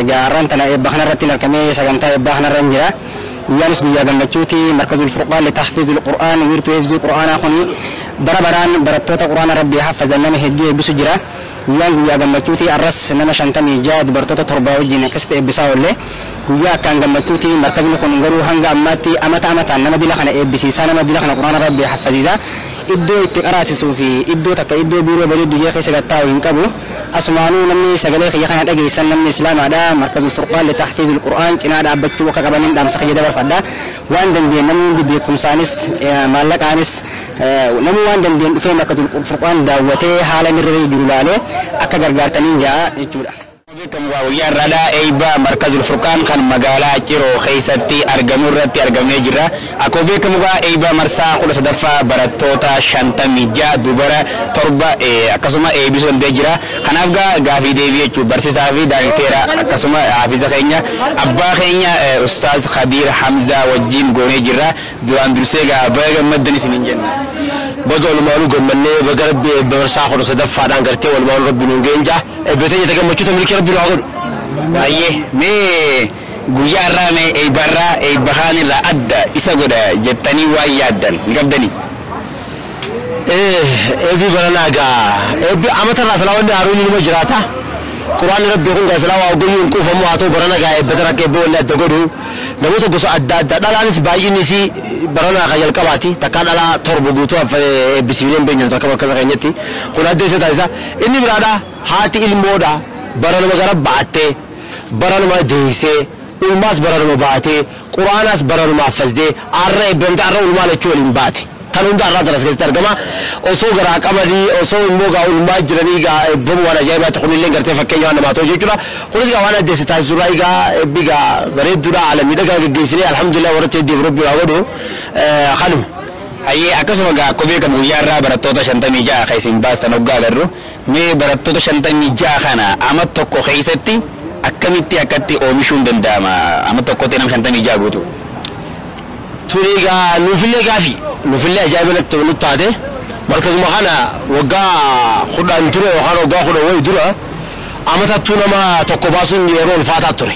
[SPEAKER 1] Gaarraan tana eebba kanarratti argamee sagantaa eebbaa kanarra hin jira. Guyyaanis guyyaa gammachuuti. Markazul Furqaan litahfiizil Qur'aan wiirtuu hifzii Qur'aanaa kuni bara baraan barattoota Qur'aana Rabbii haffazan nama hedduu eebbisu jira. Guyyaan guyyaa gammachuuti. Arras nama 56 dubartoota 7 wajjin akkasitti eebbisaa oolle. Guyyaa akkaan gammachuuti. Markazni kun garuu hanga ammaatti amata amataan nama dila kana eebbisiisaa, nama dila kana Qur'aana Rabbii haffaziisaa iddoo itti qaraasisuu fi iddoo takka iddoo biiroo bareedduu jee keessa gattaa'u hin qabu. Asumaanuu namni sagalee kiyya kana dhageessan namni Islaamaadha. Markazul Furqaan litahfiizil Qur'aan cinaa dhaabbachuu akka qabaniin dhaamsa kiyya dabarfadha. Waan dandeen namni hundi beekumsaanis maallaqaanis namni waan dandeen dhufee Markazul Furqaan daawwatee haala inni irra jiru ilaalee akka gargaartaniin ja'a jechuudha.
[SPEAKER 8] Beekamu guyyaa irraadhaa eebba Markazul Furqaan kan magaalaa Ciroo keessatti argamu irratti argamee jira. Akkuma beekamu eebba marsaa 13ffaa barattoota 56 dubara 7 akkasuma eebbisuu danda'ee jira. Kanaaf gaafii deebii jechuun barsiisaa fi daayirikteera akkasuma hafiza keenya abbaa keenya Ustaaz Khadiir Hamzaa wajjin goonee jirra. Duraan dursee baga gammaddan isiniin jenna.
[SPEAKER 15] Baga walumaanuu gammannee, baga Rabbi eebba marsaa 13ffaadhaan gartee walumaanuu Rabbi nuun geenja. Eebbatee jette gammachuu milkii Rabbi nu haa godhu.
[SPEAKER 8] Baay'ee mee guyyaa irraa mee eebba irraa eebba kaan irraa adda isa godha jettanii waan yaaddan ni qabdanii?
[SPEAKER 15] Eebbi baranaa gaa eebbi amata irraa silaa wanni haaruun nima jiraata. Quraanni Rabbii kun gaa silaa waa oguyyuu hin quufamu haa ta'u barana gaa eebbata rakka eebba wanni adda godhu namoota gosa adda addaa dhalaanis baay'inni isii baranaa kan jalqabaati. Takkaa dhalaa 7 guutuu eebbisiifnee hin beeknu takka bakka isa keenyatti. Kun adda isa taasisa. Inni biraadha haati ilmoodha baranuma gara baattee baranuma deessee ulmaas baranuma baatee quraanaas baranuma affasdee arra eebbamte arra ulmaa lachuu waliin baate. Tan hunda arraa tanas keessatti argama. Osoo garaa qabanii osoo immoo gaa ulmaa jiranii gaa eebbamu waan ajaa'ibaati. Kunillee gartee fakkeenya waan namaa ta'u jechuudha. Kunis gaa waan addeesse taasisurraa egaa eebbi gaa bareedduudha haala miidhagaa geggeessinee alhamdulillah warra hedduuf Rabbi haa godhu kanuma.
[SPEAKER 8] Hayyee, akkasuma gaa akkuma beekamu guyyaa irraa barattoota 56 kan isin baastan hoggaa agarru mee barattoota 56 kana ama tokko keessatti akkamitti akkatti oomishuun danda'ama ama tokkotti nama 56 guutu?
[SPEAKER 15] Tuni gaa nuufillee gaafii nuufillee ajaa'iba natti nutti taate. Markazuma kana waggaa 10 dura yookaan waggaa 10 wayi dura amatattuu nama tokko baasuun yeroo ulfaataa ture.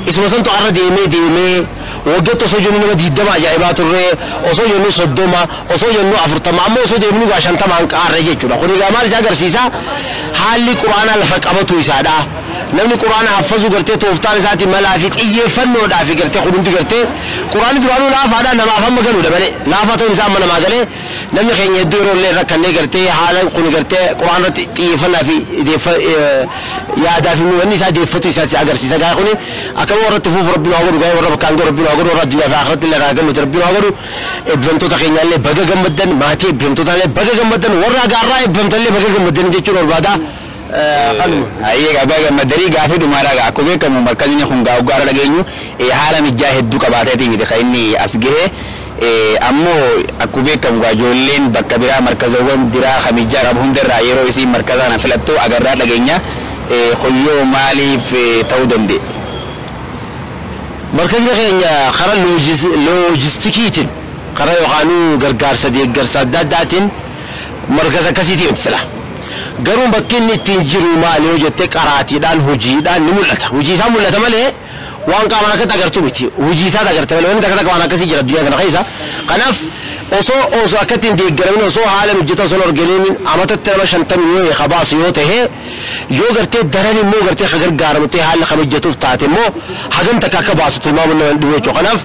[SPEAKER 15] Isuma santu arra deemee deemee waggaatti osoo jennu nama 20 ajaa'ibaa turre, osoo jennu 30, osoo jennu 40, amma osoo deemnu gaa 50 qaarre jechuudha. Kun egaa maal isaa agarsiisa? Haalli quraanaa lafa qabatu isaadha. Namni quraana haffazuu gartee tooftaan isaatiin malaa fi xiyyeeffannoodhaa fi gartee kun hundi gartee quraanni duraanuu laafaadha namaaf amma galuudha malee laafaa ta'uun isaa amma namaa galee namni keenya hedduu yeroo illee rakkannee gartee haala kun gartee quraana irratti xiyyeeffannaa fi yaadaa fi wanni isaa deeffatu isaa si agarsiisa. Gaa kuni akkama warratti fuuf Rabbi nu haa godhu, gaa warra bakkaan godhu Rabbi nu haa godhu, warra addunyaa fi akhiratti illee haa gammadu Rabbi nu haa godhu. Eebbifamtoota keenya illee baga gammaddan, maatii eebbifamtoota illee baga gammaddan, warra gaarraa eebbifamtan illee baga gammaddan jechuun barbaada.
[SPEAKER 8] Hayyee, baga gammaddanii. Gaafii dhumaadhaa akkuma beekamu markazni kun gaa hoggaa dhageenyu haala mijjaa hedduu qabaateetii miti kan inni as gahe. Ammoo akkuma beekamu gaa ijoolleen bakka biraa markazawwan biraa kan mijjaa qabu hundarraa yeroo isiin markaza kana filattu agarraa dhageenya. Hoyyoo maaliif ta'uu danda'e?
[SPEAKER 15] Markazni keenya karaa loojistikiitiin karaa yookaan gargaarsa deeggarsa adda addaatiin markaza akkasiitiin miti sila. Garuu bakki inni ittiin jiru maali yoo jette qaraatiidhaan hojiidhaan ni mul'ata. Hojii isaa mul'ata malee waan qaamaan akkatti agartu miti. Hojii isaa agarta malee wanni takka takka waan akkasii jira addunyaa kana keessa. Kanaaf osoo akkatti hin deeggaramin, osoo haala mijataa osoo hin arginiin amatatti nama 50 yoo habaasu yoo ta'e yoo gartee daran immoo gartee ka gargaaramu ta'e haala kan hojjetuuf taate immoo hagam takka akka baasu tilmaamuun nama hin dhibu jechuudha. Kanaaf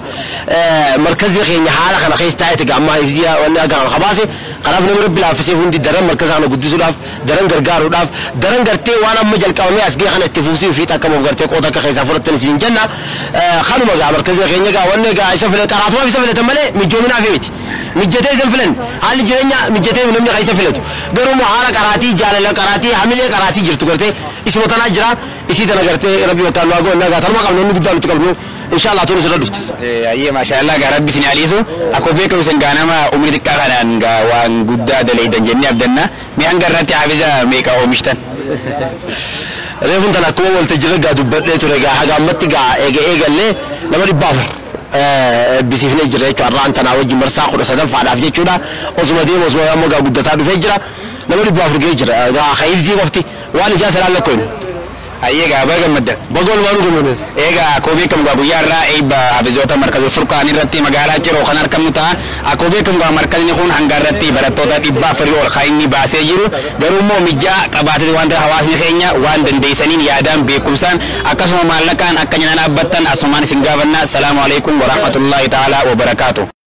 [SPEAKER 15] markazi keenya haala kana keessa taa'ee ta'e amma ifdiyaa wanni akka kana habaase. Kanaaf namni Rabbi laaffisee hundi daran markaza kana guddisuudhaaf, daran gargaaruudhaaf, daran gartee waan amma jalqabamee as ga'e kana itti fufsiisuu fi akka muuf gartee qooda akka keessaa fudhatan isin jenna. Kanuma gaa markazi keenya gaa wanni gaa isa filatan qaraatumaaf isa filatan malee mijoominaaf miti. Mijjatee isa filan haalli jireenya mijjatee namni kan isa filatu garuu immoo haala qaraatii jaalala qaraatii hamilee qaraatii jirtu gartee isuma tanaa jira isii tana gartee Rabbi bakkaan nu haa goonu gaa tanuma qabnu inni guddaa nuti qabnu inshallah tunis irra dhufti.
[SPEAKER 8] Ayyee, maashaallah, gaa Rabbi isin aliisu. Akkuma beekamu isin gaa nama umrii xiqqaa kanaan gaa waan guddaa daleeydan jennee abdanna. Mee hanga irratti hafiza meeqa oomishtan?
[SPEAKER 15] Reefun tan akkuma waltajjirra gaa dubbadhee ture gaa haga ammatti gaa eega eegallee nama 400. eebbisiifnee jirra jechuudha. Har'aan tanaa wajjin marsaa 13ffaadhaaf jechuudha. Osuma deemu osuma ammoo gaa guddataa dhufee jira. Nama 400 gahee jira. Gaa hifzii qofti waan ijaa sanaan lakkoofne.
[SPEAKER 8] Hayyee gaa baga gammadda.
[SPEAKER 15] Baga walumaan gammadde.
[SPEAKER 8] Egaa akkuma beekamu gaa guyyaa irraa eebba hafizoota markaza furqaan irratti magaalaa Ciroo kan argamu ta'a. Akkuma beekamu gaa markazni kun hanga irratti barattoota 400 ol kan inni baasee jiru. Garuu immoo mijjaa qabaatee waan hawaasni keenya waan dandeessaniin yaadaan beekumsaan akkasuma maallaqaan akka nyaan dhaabbattan asumaan isin gaafanna. Salaamu alaikum warahmatullahi ta'ala wabarakaatu.